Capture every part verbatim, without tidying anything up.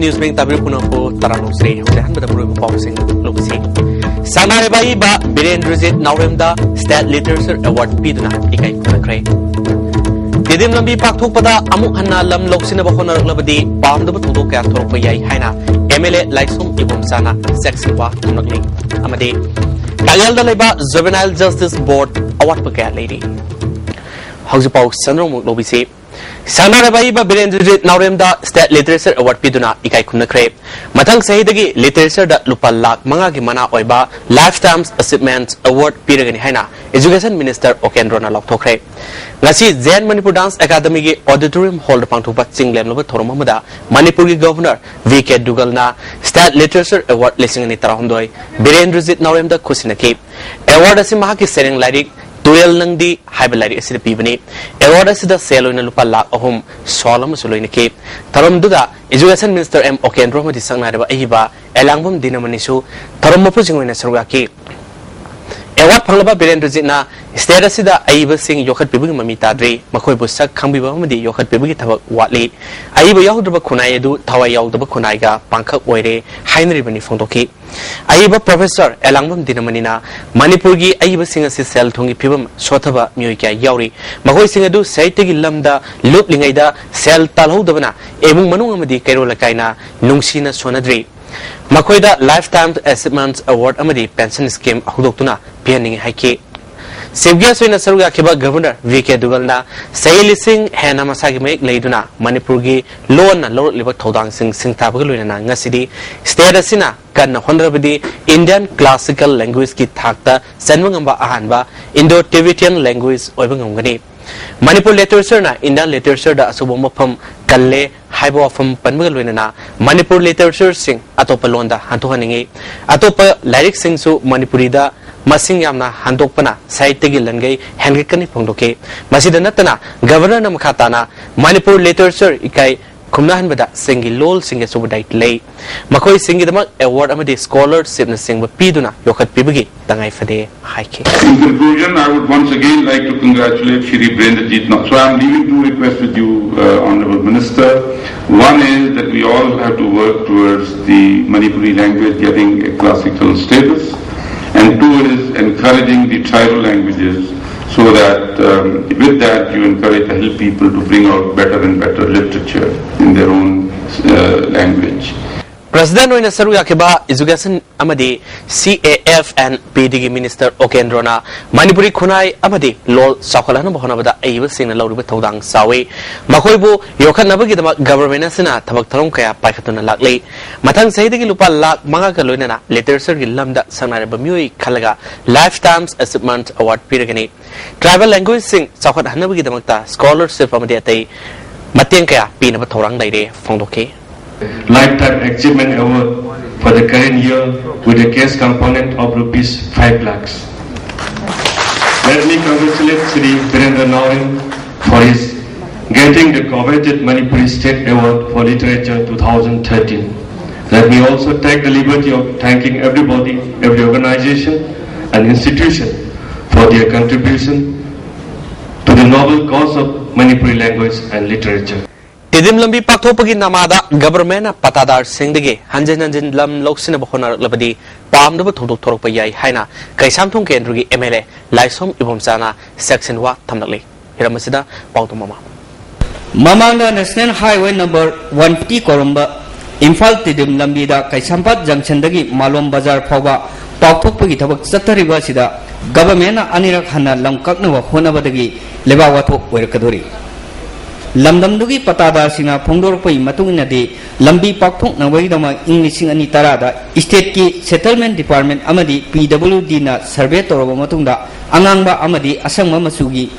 News Wing ꯇꯥꯕꯤꯔꯤꯕ ꯄꯨꯝꯅꯃꯛꯄꯨ ꯇꯔꯥꯝꯅ ꯑꯣꯛꯆꯔꯤ꯫ ꯍꯧꯖꯤꯛ ꯑꯍꯥꯟꯕꯗ ꯃꯔꯨꯑꯣꯏꯕ ꯄꯥꯎꯁꯤꯡ ꯂꯧꯁꯤ꯫ ꯁꯅꯥꯔꯩꯕ ꯑꯏꯕ ꯕꯤꯔꯦꯟꯗ꯭ꯔꯖꯤꯠ ꯅꯥꯎꯔꯦꯝꯗ State Literature Award ꯄꯤꯗꯨꯅ ꯏꯀꯥꯏ ꯈꯨꯝꯅꯈ꯭ꯔꯦ꯫ ꯇꯤꯗꯤꯝ ꯂꯝꯕꯤ ꯄꯥꯛꯊꯣꯛꯄꯗ ꯑꯃꯨꯛ ꯍꯟꯅ ꯂꯝ ꯂꯧꯁꯤꯟꯅꯕ ꯍꯣꯠꯅꯔꯛꯂꯕꯗꯤ ꯄꯥꯝꯗꯕ ꯊꯧꯗꯣꯛ ꯀꯌꯥ ꯊꯣꯔꯛꯄ ꯌꯥꯏ ꯍꯥꯏꯅ M L A ꯂꯥꯏꯁ꯭ꯔꯝ ꯏꯕꯣꯝꯆꯥꯅ ꯆꯦꯛꯁꯤꯟꯋꯥ ꯊꯝꯂꯛꯂꯤ꯫ ꯑꯃꯗꯤ ꯇꯥꯛꯌꯦꯜꯗ ꯂꯩꯕ Juvenile Justice Board ꯑꯋꯥꯠꯄ ꯀꯌꯥ ꯂꯩꯔꯤ꯫ ꯍꯧꯖꯤꯛ ꯄꯥꯎ ꯁꯟꯗꯣꯛꯅ ꯂꯧꯕꯤꯁꯤ꯫ ꯁꯪꯅꯔꯕ ꯑꯏꯕ ꯕꯤꯔꯦꯟꯗ꯭ꯔꯖꯤꯠ ꯅꯥꯎꯔꯦꯝꯗ State Literature Award ꯄꯤꯗꯨꯅ ꯏꯀꯥꯏ ꯈꯨꯝꯅꯈ꯭ꯔꯦ꯫ ꯃꯊꯪ ꯆꯍꯤꯗꯒꯤ literature ꯗ ꯂꯨꯄꯥ ꯂꯥꯈ ꯃꯉꯥꯒꯤ ꯃꯅꯥ ꯑꯣꯏꯕ Lifetime Achievement Award ꯄꯤꯔꯒꯅꯤ ꯍꯥꯏꯅ Education Minister ꯑꯣꯀꯦꯟꯗ꯭ꯔꯣꯅ ꯂꯥꯎꯊꯣꯛꯈ꯭ꯔꯦ꯫ ꯉꯁꯤ Zen Manipur Dance Academy ꯒꯤ auditorium hall ꯗ ꯄꯥꯡꯊꯣꯛꯄ ꯆꯤꯡ ꯂꯦꯝꯂꯕ ꯊꯧꯔꯝ ꯑꯃꯗ ꯃꯅꯤꯄꯨꯔꯒꯤ Governor V K ꯗꯨꯒꯜꯅ State Literature Award ꯂꯤꯁꯤꯡ ꯑꯅꯤ ꯇꯔꯥꯍꯨꯝꯗꯣꯏ ꯕꯤꯔꯦꯟꯗ꯭ꯔꯖꯤꯠ ꯅꯥꯎꯔꯦꯝꯗ ꯈꯨꯠꯁꯤꯟꯅꯈꯤ꯫ Award ꯑꯁꯤ ꯃꯍꯥꯛꯀꯤ ꯁꯩꯔꯦꯡ ꯂꯥꯏꯔꯤꯛ ꯇꯨꯔꯦꯜ ꯅꯪꯗꯤ ꯍꯥꯏꯕ ꯂꯥꯏꯔꯤꯛ ꯑꯁꯤꯗ ꯄꯤꯕꯅꯤ꯫ Award ꯑꯁꯤꯗ ꯁꯦꯜ ꯑꯣꯏꯅ ꯂꯨꯄꯥ ꯂꯥꯈ ꯑꯍꯨꯝ, shawl ꯑꯃꯁꯨ ꯂꯣꯏꯅꯈꯤ꯫ ꯊꯧꯔꯝꯗꯨꯗ Education Minister M ꯑꯣꯀꯦꯟꯗ꯭ꯔꯣ ꯑꯃꯗꯤ ꯁꯛꯅꯥꯏꯔꯕ ꯑꯏꯕ ꯑꯦꯂꯥꯡꯕꯝ ꯗꯤꯅꯃꯅꯤꯁꯨ ꯊꯧꯔꯝ ꯃꯄꯨꯁꯤꯡ ꯑꯣꯏꯅ ꯁꯔꯨꯛ ꯌꯥꯈꯤ꯫ Award ꯐꯪꯂꯕ ꯕꯤꯔꯦꯟꯗ꯭ꯔꯖꯤꯠꯅ state ꯑꯁꯤꯗ ꯑꯏꯕꯁꯤꯡ ꯌꯣꯛꯈꯠꯄꯤꯕꯒꯤ ꯃꯃꯤ ꯇꯥꯗ꯭ꯔꯤ, ꯃꯈꯣꯏꯕꯨ ꯁꯛ ꯈꯪꯕꯤꯕ ꯑꯃꯗꯤ ꯌꯣꯛꯈꯠꯄꯤꯕꯒꯤ ꯊꯕꯛ ꯋꯥꯠꯂꯤ꯫ ꯑꯏꯕ ꯌꯥꯎꯗ꯭ꯔꯕ ꯈꯨꯟꯅꯥꯏ ꯑꯗꯨ ꯊꯋꯥꯏ ꯌꯥꯎꯗꯕ ꯈꯨꯟꯅꯥꯏꯒ ꯄꯥꯡꯈꯛ ꯑꯣꯏꯔꯦ ꯍꯥꯏꯅꯔꯤꯕꯅꯤ ꯐꯣꯡꯗꯣꯛꯈꯤ꯫ ꯑꯏꯕ Professor ꯑꯦꯂꯥꯡꯕꯝ ꯗꯤꯅꯃꯅꯤꯅ ꯃꯅꯤꯄꯨꯔꯒꯤ ꯑꯏꯕꯁꯤꯡ ꯑꯁꯤ ꯁꯦꯜ ꯊꯨꯝꯒꯤ ꯐꯤꯕꯝ ꯁꯣꯠꯊꯕ ꯃꯤꯑꯣꯏ ꯀꯌꯥ ꯌꯥꯎꯔꯤ꯫ ꯃꯈꯣꯏꯁꯤꯡ ꯑꯗꯨ ꯁꯥꯍꯤꯇ꯭ꯌꯒꯤ ꯂꯝꯗ ꯂꯨꯞꯂꯤꯉꯩꯗ ꯁꯦꯜ ꯇꯥꯜꯍꯧꯗꯕꯅ ꯏꯃꯨꯡ ꯃꯅꯨꯡ ꯑꯃꯗꯤ ꯀꯩꯔꯣꯜ ꯂꯩꯀꯥꯏꯅ ꯅꯨꯡꯁꯤꯅ ꯁꯣꯟꯅꯗ꯭ꯔꯤ꯫ ꯃꯈꯣꯏꯗ Lifetime Achievement Award ꯑꯃꯗꯤ Pension Scheme ꯍꯧꯗꯣꯛꯇꯨꯅ ꯄꯤꯍꯟꯅꯤꯡꯏ ꯍꯥꯏꯈꯤ꯫ Chief Guest ꯑꯣꯏꯅ ꯁꯔꯨꯛ ꯌꯥꯈꯤꯕ Governor V K ꯗꯨꯒꯜꯅ ꯆꯍꯤ ꯂꯤꯁꯤꯡ ꯍꯦꯟꯅ ꯃꯁꯥꯒꯤ ꯃꯌꯦꯛ ꯂꯩꯗꯨꯅ ꯃꯅꯤꯄꯨꯔꯒꯤ ꯂꯣꯟꯅ ꯂꯧꯔꯛꯂꯤꯕ ꯊꯧꯗꯥꯡꯁꯤꯡ ꯁꯤꯡꯊꯥꯕꯒ ꯂꯣꯏꯅꯅ ꯉꯁꯤꯗꯤ state ꯑꯁꯤꯅ ꯀꯟꯅ ꯍꯣꯠꯅꯔꯕꯗꯤ Indian Classical Language ꯀꯤ ꯊꯥꯛꯇ ꯆꯟꯕ ꯉꯝꯕ ꯑꯍꯥꯟꯕ Indo-Tibetan Language ꯑꯣꯏꯕ ꯉꯝꯒꯅꯤ꯫ ꯃꯅꯤꯄꯨꯔ literature ꯅ Indian literature ꯗ ꯑꯆꯧꯕ ꯃꯐꯝ ꯀꯜꯂꯦ ꯍꯥꯏꯕ ꯋꯥꯐꯝ ꯄꯟꯕꯒ ꯂꯣꯏꯅꯅ ꯃꯅꯤꯄꯨꯔ literature ꯁꯤꯡ ꯑꯇꯣꯞꯄ ꯂꯣꯟꯗ ꯍꯟꯗꯣꯛꯍꯟꯅꯤꯡꯏ꯫ ꯑꯇꯣꯞꯄ ꯂꯥꯏꯔꯤꯛꯁꯤꯡꯁꯨ ꯃꯅꯤꯄꯨꯔꯤꯗ ꯃꯁꯤꯡ ꯌꯥꯝꯅ ꯍꯟꯗꯣꯛꯄꯅ ꯁꯥꯍꯤꯇ꯭ꯌꯒꯤ ꯂꯟꯒꯩ ꯍꯦꯟꯒꯠꯀꯅꯤ ꯐꯣꯡꯗꯣꯛꯈꯤ꯫ ꯃꯁꯤꯗ ꯅꯠꯇꯅ Governor ꯅ ꯃꯈꯥ ꯇꯥꯅ ꯃꯅꯤꯄꯨꯔ literature ꯏꯀꯥꯏ ꯈꯨꯝꯅꯍꯟꯕꯗ ꯁꯤꯡꯒꯤ ꯂꯣꯜꯁꯤꯡꯒꯤ ꯑꯆꯧꯕ ꯗꯥꯏꯇ ꯂꯩ꯫ ꯃꯈꯣꯏꯁꯤꯡꯒꯤꯗꯃꯛ ꯑꯦꯋꯥꯔꯗ ꯑꯃꯗꯤ ꯁ꯭ꯀꯣꯂꯔꯁꯤꯞꯅꯆꯤꯡꯕ ꯄꯤꯗꯨꯅ ꯌꯣꯛꯈꯠꯄꯤꯕꯒꯤ ꯇꯉꯥꯏ ꯐꯗꯦ ꯍꯥꯏꯈꯤ꯫ In conclusion, I would once again like to congratulate Shri Birendrajit Naorem. So I am leaving two requests with you, uh, Honorable Minister. One is that we all have to work towards the Manipuri language getting a classical status, and two is encouraging the tribal languages so that um, with that you encourage the hill people to bring out better and better literature in their own uh, language. President ꯑꯣꯏꯅ ꯁꯔꯨꯛ ꯌꯥꯈꯤꯕ education ꯑꯃꯗꯤ C A F N P ꯗꯤꯒꯤ minister ꯑꯣꯀꯦꯟꯗ꯭ꯔꯣꯅ ꯃꯅꯤꯄꯨꯔꯤ ꯈꯨꯟꯅꯥꯏ ꯑꯃꯗꯤ ꯂꯣꯜ ꯆꯥꯎꯈꯠꯍꯟꯅꯕ ꯍꯣꯠꯅꯕꯗ ꯑꯏꯕꯁꯤꯡꯅ ꯂꯧꯔꯤꯕ ꯊꯧꯗꯥꯡ ꯆꯥꯎꯏ꯫ ꯃꯈꯣꯏꯕꯨ ꯌꯣꯛꯈꯠꯅꯕꯒꯤꯗꯃꯛ ꯒꯚꯔꯟꯃꯦꯟꯠ ꯑꯁꯤꯅ ꯊꯕꯛ ꯊꯧꯔꯝ ꯀꯌꯥ ꯄꯥꯏꯈꯠꯇꯨꯅ ꯂꯥꯛꯂꯤ꯫ ꯃꯊꯪ ꯆꯍꯤꯗꯒꯤ ꯂꯨꯄꯥ ꯂꯥꯈ ꯃꯉꯥꯒ ꯂꯣꯏꯅꯅ ꯂꯤꯇꯔꯦꯆꯔꯒꯤ ꯂꯝꯗ ꯁꯛꯅꯥꯏꯔꯕ ꯃꯤꯑꯣꯏ ꯈꯜꯂꯒ ꯂꯥꯏꯐ ꯇꯥꯏꯝ ꯑꯦꯆꯤꯞꯃꯦꯟꯠ ꯑꯦꯋꯥꯔꯗ ꯄꯤꯔꯒꯅꯤ꯫ ꯇ꯭ꯔꯥꯏꯕꯦꯜ ꯂꯦꯡꯒ꯭ꯋꯦꯖꯁꯤꯡ ꯆꯥꯎꯈꯠꯍꯟꯅꯕꯒꯤꯗꯃꯛꯇ ꯁ꯭ꯀꯣꯂꯔꯁꯤꯞ ꯑꯃꯗꯤ ꯑꯇꯩ ꯃꯇꯦꯡ ꯀꯌꯥ ꯄꯤꯅꯕ ꯊꯧꯔꯥꯡ ꯂꯩꯔꯦ ꯐꯣꯡꯗꯣꯛꯈꯤ꯫ Lifetime Achievement Award for the current year with a cash component of rupees five lakhs. Let me congratulate Shri Birendra Naorem for his getting the coveted Manipuri State Award for Literature two thousand thirteen. Let me also take the liberty of thanking everybody, every organization and institution for their contribution to the noble cause of Manipuri language and literature. Tiddim ꯂꯝꯕꯤ ꯄꯥꯛꯊꯣꯛꯄꯒꯤ ꯅꯃꯥꯗ ꯒꯚꯔꯟꯃꯦꯟꯠꯅ ꯄꯇꯥꯗꯥꯔꯁꯤꯡꯗꯒꯤ ꯍꯟꯖꯤꯟ ꯍꯟꯖꯤꯟ ꯂꯝ ꯂꯧꯁꯤꯟꯅꯕ ꯍꯣꯠꯅꯔꯛꯂꯕꯗꯤ ꯄꯥꯝꯗꯕ ꯊꯧꯗꯣꯛ ꯊꯣꯔꯛꯄ ꯌꯥꯏ ꯍꯥꯏꯅ ꯀꯩꯁꯥꯝꯊꯣꯡ ꯀꯦꯟꯗ꯭ꯔꯒꯤ ꯑꯦꯝ ꯑꯦꯜ ꯑꯦ ꯂꯥꯏꯁ꯭ꯔꯝ ꯏꯕꯣꯝꯆꯥꯅ ꯁꯦꯛꯁꯟ ꯋꯥ ꯊꯝꯂꯛꯂꯤ꯫ ꯍꯤꯔꯝ ꯑꯁꯤꯗ ꯄꯥꯎꯗꯝ ꯑꯃ꯫ ꯃꯃꯥꯡꯗ national highway number one fifty ꯀꯣꯔꯝꯕ ꯏꯝꯐꯥꯜ ꯇꯤꯗꯤꯝ ꯂꯝꯕꯤꯗ ꯀꯩꯁꯥꯝꯄꯥꯠ ꯖꯪꯁꯟꯗꯒꯤ ꯃꯥꯂꯣꯝ ꯕꯖꯥꯔ ꯐꯥꯎꯕ ꯄꯥꯛꯊꯣꯛꯄꯒꯤ ꯊꯕꯛ ꯆꯠꯊꯔꯤꯕ ꯑꯁꯤꯗ ꯒꯚꯔꯟꯃꯦꯟꯠꯅ ꯑꯅꯤꯔꯛ ꯍꯟꯅ ꯂꯝ ꯀꯛꯅꯕ ꯍꯣꯠꯅꯕꯗꯒꯤ ꯂꯩꯕꯥꯛ ꯋꯥꯊꯣꯛ ꯑꯣꯏꯔꯛꯀꯗꯣꯔꯤ꯫ ꯂꯝꯗꯝꯗꯨꯒꯤ ꯄꯇꯥꯗꯥꯔꯁꯤꯡꯅ ꯐꯣꯡꯗꯣꯔꯛꯄꯒꯤ ꯃꯇꯨꯡ ꯏꯟꯅꯗꯤ, ꯂꯝꯕꯤ ꯄꯥꯛꯊꯣꯛꯅꯕꯒꯤꯗꯃꯛ ꯏꯪ ꯂꯤꯁꯤꯡ ꯑꯅꯤ ꯇꯔꯥꯗ ꯏꯁꯇꯦꯠꯀꯤ ꯁꯦꯇꯜꯃꯦꯟꯠ ꯗꯤꯄꯥꯔꯠꯃꯦꯟꯠ ꯑꯃꯗꯤ ꯄꯤ ꯗꯕꯜꯌꯨ ꯗꯤꯅ ꯁꯔꯚꯦ ꯇꯧꯔꯕ ꯃꯇꯨꯡꯗ, ꯑꯉꯥꯡꯕ ꯑꯃꯗꯤ ꯑꯁꯪꯕ ꯃꯆꯨꯒꯤ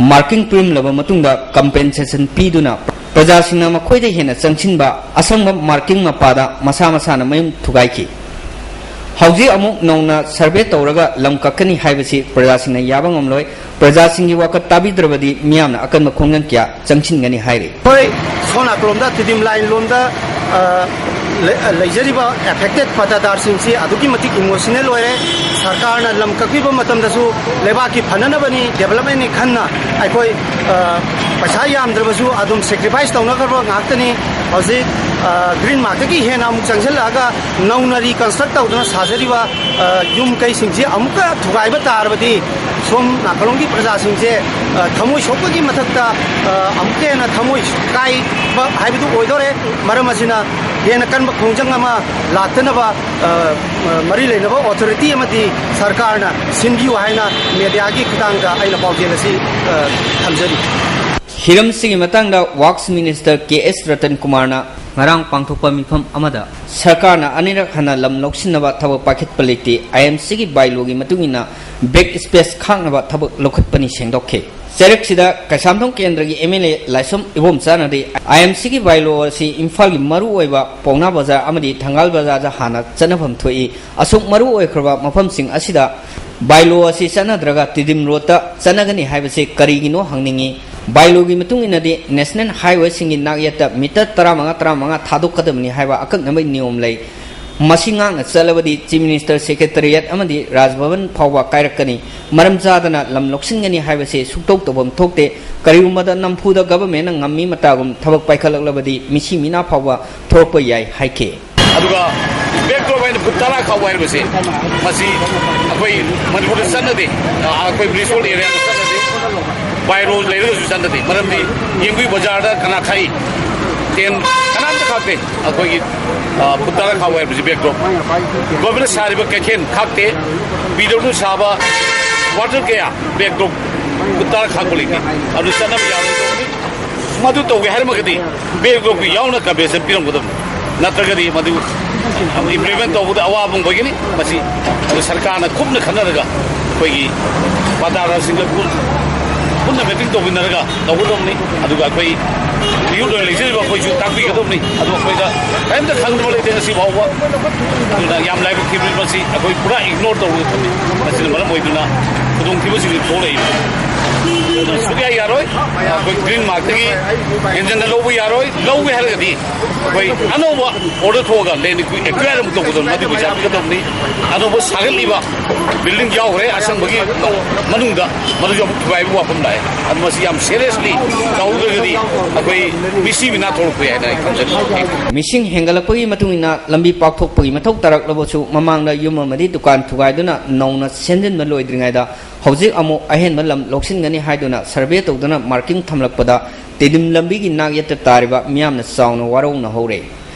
ꯃꯥꯔꯀꯤꯡ ꯄꯤꯔꯝꯂꯕ ꯃꯇꯨꯡꯗ, ꯀꯝꯄꯦꯟꯁꯦꯁꯟ ꯄꯤꯗꯨꯅ ꯄ꯭ꯔꯖꯥꯁꯤꯡꯅ ꯃꯈꯣꯏꯗ ꯍꯦꯟꯅ ꯆꯪꯁꯤꯟꯕ ꯑꯁꯪꯕ ꯃꯥꯔꯀꯤꯡ ꯃꯄꯥꯗ ꯃꯁꯥ ꯃꯁꯥꯅ ꯃꯌꯨꯝ ꯊꯨꯒꯥꯏꯈꯤ꯫ ꯍꯧꯖꯤꯛ ꯑꯃꯨꯛ ꯅꯧꯅ ꯁꯔꯚꯦ ꯇꯧꯔꯒ ꯂꯝ ꯀꯛꯀꯅꯤ ꯍꯥꯏꯕꯁꯤ ꯄ꯭ꯔꯖꯥꯁꯤꯡꯅ ꯌꯥꯕ ꯉꯝꯂꯣꯏ꯫ ꯄ꯭ꯔꯖꯥꯁꯤꯡꯒꯤ ꯋꯥꯀꯠ ꯇꯥꯕꯤꯗ꯭ꯔꯕꯗꯤ ꯃꯤꯌꯥꯝꯅ ꯑꯀꯟꯕ ꯈꯣꯡꯖꯪ ꯀꯌꯥ ꯆꯪꯁꯤꯟꯒꯅꯤ ꯍꯥꯏꯔꯤ꯫ ꯑꯩꯈꯣꯏ ꯁꯣꯝ ꯅꯥꯀꯜꯂꯣꯝꯗ ꯇꯤꯗꯤꯝ ꯂꯥꯏꯟ ꯂꯣꯝꯗ, ꯑ, ꯂꯩ-, ꯂꯩꯖꯔꯤꯕ ꯑꯦꯐꯦꯛꯇꯦꯠ ꯄꯇꯥꯗꯥꯔꯁꯤꯡꯁꯤ ꯑꯗꯨꯛꯀꯤ ꯃꯇꯤꯛ ꯏꯃꯣꯁꯅꯦꯜ ꯑꯣꯏꯔꯦ꯫ ꯁꯔꯀꯥꯔꯅ ꯂꯝ ꯀꯛꯄꯤꯕ ꯃꯇꯝꯗꯁꯨ ꯂꯩꯕꯥꯛꯀꯤ ꯐꯅꯅꯕꯅꯤ, ꯗꯦꯕꯂꯞꯃꯦꯟꯅꯤ ꯈꯟꯅ ꯑꯩꯈꯣꯏ, ꯑ, ꯄꯩꯁꯥ ꯌꯥꯝꯗ꯭ꯔꯕꯁꯨ ꯑꯗꯨꯝ ꯁꯦꯀ꯭ꯔꯤꯐꯥꯏꯁ ꯇꯧꯅꯈ꯭ꯔꯕ ꯉꯥꯛꯇꯅꯤ꯫ ꯍꯧꯖꯤꯛ, ꯑ, ꯒ꯭ꯔꯤꯟ ꯃꯥꯔꯛꯇꯒꯤ ꯍꯦꯟꯅ ꯑꯃꯨꯛ ꯆꯪꯁꯤꯜꯂꯛꯑꯒ ꯅꯧꯅ ꯔꯤꯀꯟꯁꯇ꯭ꯔꯛ ꯇꯧꯗꯨꯅ ꯁꯥꯖꯔꯤꯕ, ꯑ, ꯌꯨꯝ ꯀꯩꯁꯤꯡꯁꯤ ꯑꯃꯨꯛꯀ ꯊꯨꯒꯥꯏꯕ ꯇꯥꯔꯕꯗꯤ ꯁꯣꯝ ꯅꯥꯀꯜꯂꯣꯝꯒꯤ ꯄ꯭ꯔꯖꯥꯁꯤꯡꯁꯦ, ꯑ, ꯊꯃꯣꯏ ꯁꯣꯛꯄꯒꯤ ꯃꯊꯛꯇ, ꯑ, ꯑꯃꯨꯛꯀ ꯍꯦꯟꯅ ꯊꯃꯣꯏ ꯀꯥꯏꯕ ꯍꯥꯏꯕꯗꯨ ꯑꯣꯏꯗꯣꯔꯦ꯫ ꯃꯔꯝ ꯑꯁꯤꯅ ꯍꯦꯟꯅ ꯀꯟꯕ ꯈꯣꯡꯖꯪ ꯑꯃ ꯂꯥꯛꯇꯅꯕ, ꯑ, ꯑ, ꯃꯔꯤ ꯂꯩꯅꯕ ꯑꯣꯊꯣꯔꯤꯇꯤ ꯑꯃꯗꯤ ꯁꯔꯀꯥꯔꯅ ꯁꯤꯟꯕꯤꯌꯨ ꯍꯥꯏꯅ ꯃꯦꯗꯤꯌꯥꯒꯤ ꯈꯨꯠꯊꯥꯡꯗ ꯑꯩꯅ ꯄꯥꯎꯖꯦꯜ ꯑꯁꯤ, ꯑ, ꯊꯝꯖꯔꯤ꯫ ꯍꯤꯔꯝꯁꯤꯒꯤ ꯃꯇꯥꯡꯗ ꯋꯥꯛꯁ ꯃꯤꯅꯤꯁꯇꯔ ꯀꯦ ꯑꯦꯁ ꯔꯇꯟ ꯀꯨꯃꯥꯔꯅ ꯉꯔꯥꯡ ꯄꯥꯡꯊꯣꯛꯄ ꯃꯤꯐꯝ ꯑꯃꯗ ꯁꯔꯀꯥꯔꯅ ꯑꯅꯤꯔꯛ ꯍꯟꯅ ꯂꯝ ꯂꯧꯁꯤꯟꯅꯕ ꯊꯕꯛ ꯄꯥꯏꯈꯠꯄ ꯂꯩꯇꯦ, ꯑꯥꯏ ꯑꯦꯝ ꯁꯤꯒꯤ ꯕꯥꯏꯂꯣꯒꯤ ꯃꯇꯨꯡ ꯏꯟꯅ ꯕꯦꯛ ꯁ꯭ꯄꯦꯁ ꯈꯥꯛꯅꯕ ꯊꯕꯛ ꯂꯧꯈꯠꯄꯅꯤ ꯁꯦꯡꯗꯣꯛꯈꯤ꯫ ꯆꯩꯔꯛꯁꯤꯗ ꯀꯩꯁꯥꯝꯊꯣꯡ ꯀꯦꯟꯗ꯭ꯔꯒꯤ ꯑꯦꯝ ꯑꯦꯜ ꯑꯦ ꯂꯥꯏꯁ꯭ꯔꯝ ꯏꯕꯣꯝꯆꯥꯅꯗꯤ ꯑꯥꯏ ꯑꯦꯝ ꯁꯤꯒꯤ ꯕꯥꯏꯂꯣ ꯑꯁꯤ ꯏꯝꯐꯥꯜꯒꯤ ꯃꯔꯨꯑꯣꯏꯕ ꯄꯥꯎꯅꯥ ꯕꯖꯥꯔ ꯑꯃꯗꯤ ꯊꯪꯒꯥꯜ ꯕꯖꯥꯔꯗ ꯍꯥꯟꯅ ꯆꯠꯅꯐꯝ ꯊꯣꯛꯏ꯫ ꯑꯁꯨꯛ ꯃꯔꯨ ꯑꯣꯏꯈ꯭ꯔꯕ ꯃꯐꯝꯁꯤꯡ ꯑꯁꯤꯗ ꯕꯥꯏꯂꯣ ꯑꯁꯤ ꯆꯠꯅꯗ꯭ꯔꯒ ꯇꯤꯗꯤꯝ ꯔꯣꯗꯇ ꯆꯠꯅꯒꯅꯤ ꯍꯥꯏꯕꯁꯤ ꯀꯔꯤꯒꯤꯅꯣ ꯍꯪꯅꯤꯡꯏ꯫ ꯕꯥꯏꯂꯣꯒꯤ ꯃꯇꯨꯡ ꯏꯟꯅꯗꯤ ꯅꯦꯁꯅꯦꯜ ꯍꯥꯏꯋꯦꯁꯤꯡꯒꯤ ꯅꯥꯛꯌꯦꯠꯇ ꯃꯤꯇꯔ ꯇꯔꯥꯃꯉꯥ ꯇꯔꯥꯃꯉꯥ ꯊꯥꯗꯣꯛꯀꯗꯕꯅꯤ ꯍꯥꯏꯕ ꯑꯀꯛꯅꯕ ꯅꯤꯌꯣꯝ ꯂꯩ꯫ ꯃꯁꯤ ꯉꯥꯛꯅ ꯆꯠꯂꯕꯗꯤ ꯆꯤꯐ ꯃꯤꯅꯤꯁꯇꯔ ꯁꯦꯀ꯭ꯔꯦꯇꯔꯤꯌꯦꯠ ꯑꯃꯗꯤ ꯔꯥꯖꯚꯕꯟ ꯐꯥꯎꯕ ꯀꯥꯏꯔꯛꯀꯅꯤ꯫ ꯃꯔꯝ ꯆꯥꯗꯅ ꯂꯝ ꯂꯧꯁꯤꯟꯒꯅꯤ ꯍꯥꯏꯕꯁꯤ ꯁꯨꯛꯇꯧ ꯇꯧꯐꯝ ꯊꯣꯛꯇꯦ꯫ ꯀꯔꯤꯒꯨꯝꯕꯗ ꯅꯝꯐꯨꯗ ꯒꯚꯔꯟꯃꯦꯟꯠꯅ ꯉꯝꯃꯤ ꯃꯇꯥꯒꯨꯝ ꯊꯕꯛ ꯄꯥꯏꯈꯠꯂꯛꯂꯕꯗꯤ ꯃꯤꯁꯤ ꯃꯤꯅꯥ ꯐꯥꯎꯕ ꯊꯣꯛꯂꯛꯄ ꯌꯥꯏ ꯍꯥꯏꯈꯤ꯫ ꯑꯗꯨꯒ ꯕꯦꯛ ꯗ꯭ꯔꯣꯞ ꯍꯥꯏꯅ ꯐꯨꯠ ꯇꯔꯥ ꯈꯥꯎꯕ ꯍꯥꯏꯕꯁꯦ, ꯃꯁꯤ ꯑꯩꯈꯣꯏ ꯃꯅꯤꯄꯨꯔꯗ ꯆꯠꯅꯗꯦ꯫ ꯑ, ꯑꯩꯈꯣꯏ ꯔꯤꯁꯣꯔꯠ ꯑꯦꯔꯤꯌꯥꯗ ꯆꯠꯅꯗꯦ꯫ ꯕꯥꯏ ꯔꯣꯜ ꯂꯩꯔꯒꯁꯨ ꯆꯠꯅꯗꯦ꯫ ꯃꯔꯝꯗꯤ ꯌꯦꯡꯕꯤꯌꯨ, ꯕꯖꯥꯔꯗ ꯀꯅꯥ ꯈꯥꯛꯏ? ꯇꯦꯟ ꯀꯅꯥꯝꯇ ꯈꯥꯛꯇꯦ꯫ ꯑꯩꯈꯣꯏꯒꯤ, ꯑ, ꯐꯨꯠ ꯇꯔꯥ ꯈꯥꯎꯕ ꯍꯥꯏꯕꯁꯤ ꯕꯦꯛ ꯗ꯭ꯔꯣꯞ꯫ ꯒꯣꯔꯃꯦꯟꯅ ꯁꯥꯔꯤꯕ ꯀꯩꯊꯦꯜ ꯈꯥꯛꯇꯦ꯫ ꯕꯤ ꯗꯕ꯭ꯂꯤꯎ ꯁꯥꯕ ꯀ꯭ꯋꯥꯇꯔ ꯀꯌꯥ ꯕꯦꯛ ꯗ꯭ꯔꯣꯞ ꯐꯨꯠ ꯇꯔꯥ ꯈꯥꯛꯄ ꯂꯩꯇꯦ꯫ ꯑꯗꯨ ꯆꯠꯅꯕ ꯌꯥꯔꯣꯏꯗꯧꯕꯅꯤ꯫ ꯃꯗꯨ ꯇꯧꯒꯦ ꯍꯥꯏꯔꯝꯃꯒꯗꯤ ꯕꯦꯛ ꯗ꯭ꯔꯣꯞꯀꯤ ꯌꯥꯎꯅ ꯀꯝꯄꯦꯟꯁꯦꯁꯟ ꯄꯤꯔꯝꯒꯗꯕꯅꯤ, ꯅꯠꯇ꯭ꯔꯒꯗꯤ ꯃꯗꯨ ꯏꯝꯄ꯭ꯂꯤꯃꯦꯟ ꯇꯧꯕꯗ ꯑꯋꯥꯕ ꯑꯃ ꯑꯣꯏꯒꯅꯤ꯫ ꯃꯁꯤ ꯑꯗꯨ ꯁꯔꯀꯥꯔꯅ ꯀꯨꯞꯅ ꯈꯟꯅꯔꯒ ꯑꯩꯈꯣꯏꯒꯤ ꯄꯥꯇꯥꯗꯥꯔꯁꯤꯡꯒ ꯄꯨꯟ-, ꯄꯨꯟꯅ ꯃꯤꯇꯤꯡ ꯇꯧꯃꯤꯟꯅꯔꯒ ꯇꯧꯒꯗꯕꯅꯤ꯫ ꯑꯗꯨꯒ ꯑꯩꯈꯣꯏ ꯃꯤꯍꯨꯠ ꯑꯣꯏꯅ ꯂꯩꯖꯔꯤꯕ ꯑꯩꯈꯣꯏꯁꯨ ꯇꯥꯛꯄꯤꯒꯗꯕꯅꯤ꯫ ꯑꯗꯨ ꯑꯩꯈꯣꯏꯗ ꯀꯔꯤꯝꯇ ꯈꯪꯗꯕ ꯂꯩꯇꯦ ꯉꯁꯤ ꯐꯥꯎꯕ꯫ ꯑꯗꯨꯅ ꯌꯥꯝ ꯂꯥꯏꯕꯛ ꯊꯤꯕꯅꯤ, ꯃꯁꯤ ꯑꯩꯈꯣꯏ ꯄꯨꯔꯥ ꯏꯒꯅꯣꯔ ꯇꯧꯔꯒ ꯊꯝꯃꯤ꯫ ꯃꯁꯤꯅ ꯃꯔꯝ ꯑꯣꯏꯗꯨꯅ ꯈꯨꯗꯣꯡꯊꯤꯕꯁꯤꯡꯁꯤ ꯊꯣꯛꯂꯛꯏ꯫ ꯑꯗꯨꯅ ꯁꯨꯛꯌꯥ ꯌꯥꯔꯣꯏ꯫ ꯑꯩꯈꯣꯏ ꯒ꯭ꯔꯤꯟ ꯃꯥꯔꯛꯇꯒꯤ ꯍꯦꯟꯖꯟꯅ ꯂꯧꯕ ꯌꯥꯔꯣꯏ꯫ ꯂꯧꯒꯦ ꯍꯥꯏꯔꯒꯗꯤ ꯑꯩꯈꯣꯏ ꯑꯅꯧꯕ ꯑꯣꯔꯗꯔ ꯊꯣꯛꯑꯒ ꯂꯦꯟ ꯑꯦꯛꯋꯥꯌꯔ ꯑꯃꯨꯛ ꯇꯧꯒꯗꯕꯅꯤ, ꯃꯗꯨ ꯄꯩꯁꯥ ꯄꯤꯒꯗꯕꯅꯤ꯫ ꯑꯅꯧꯕ ꯁꯥꯒꯠꯂꯤꯕ ꯕꯤꯜꯗꯤꯡ ꯌꯥꯎꯈ꯭ꯔꯦ ꯑꯁꯪꯕꯒꯤ ꯃꯅꯨꯡꯗ, ꯃꯗꯨꯁꯨ ꯑꯃꯨꯛ ꯊꯨꯒꯥꯏꯕꯒꯤ ꯋꯥꯐꯝ ꯂꯥꯛꯑꯦ꯫ ꯑꯗꯨ ꯃꯁꯤ ꯌꯥꯝ ꯁꯦꯔꯤꯌꯁꯂꯤ ꯇꯧꯗ꯭ꯔꯒꯗꯤ ꯑꯩꯈꯣꯏ ꯃꯤꯁꯤ ꯃꯤꯅꯥ ꯊꯣꯛꯂꯛꯄ ꯌꯥꯏ ꯍꯥꯏꯅ ꯑꯩ ꯈꯟꯖꯔꯤ꯫ ꯃꯤꯁꯤꯡ ꯍꯦꯟꯒꯠꯂꯛꯄꯒꯤ ꯃꯇꯨꯡ ꯏꯟꯅ ꯂꯝꯕꯤ ꯄꯥꯛꯊꯣꯛꯄꯒꯤ ꯃꯊꯧ ꯇꯥꯔꯛꯂꯕꯁꯨ, ꯃꯃꯥꯡꯗ ꯌꯨꯝ ꯑꯃꯗꯤ ꯗꯨꯀꯥꯟ ꯊꯨꯒꯥꯏꯗꯨꯅ ꯅꯧꯅ ꯁꯦꯝꯖꯤꯟꯕ ꯂꯣꯏꯗ꯭ꯔꯤꯉꯩꯗ ꯍꯧꯖꯤꯛ ꯑꯃꯨꯛ ꯑꯍꯦꯟꯕ ꯂꯝ ꯂꯧꯁꯤꯟꯒꯅꯤ ꯍꯥꯏꯗꯨꯅ ꯁꯔꯚꯦ ꯇꯧꯗꯨꯅ ꯃꯥꯔꯀꯤꯡ ꯊꯝꯂꯛꯄꯗ ꯇꯤꯗꯤꯝ ꯂꯝꯕꯤꯒꯤ ꯅꯥꯛꯌꯦꯠꯇ ꯇꯥꯔꯤꯕ ꯃꯤꯌꯥꯝꯅ ꯆꯥꯎꯅ ꯋꯥꯔꯧꯅꯍꯧꯔꯦ꯫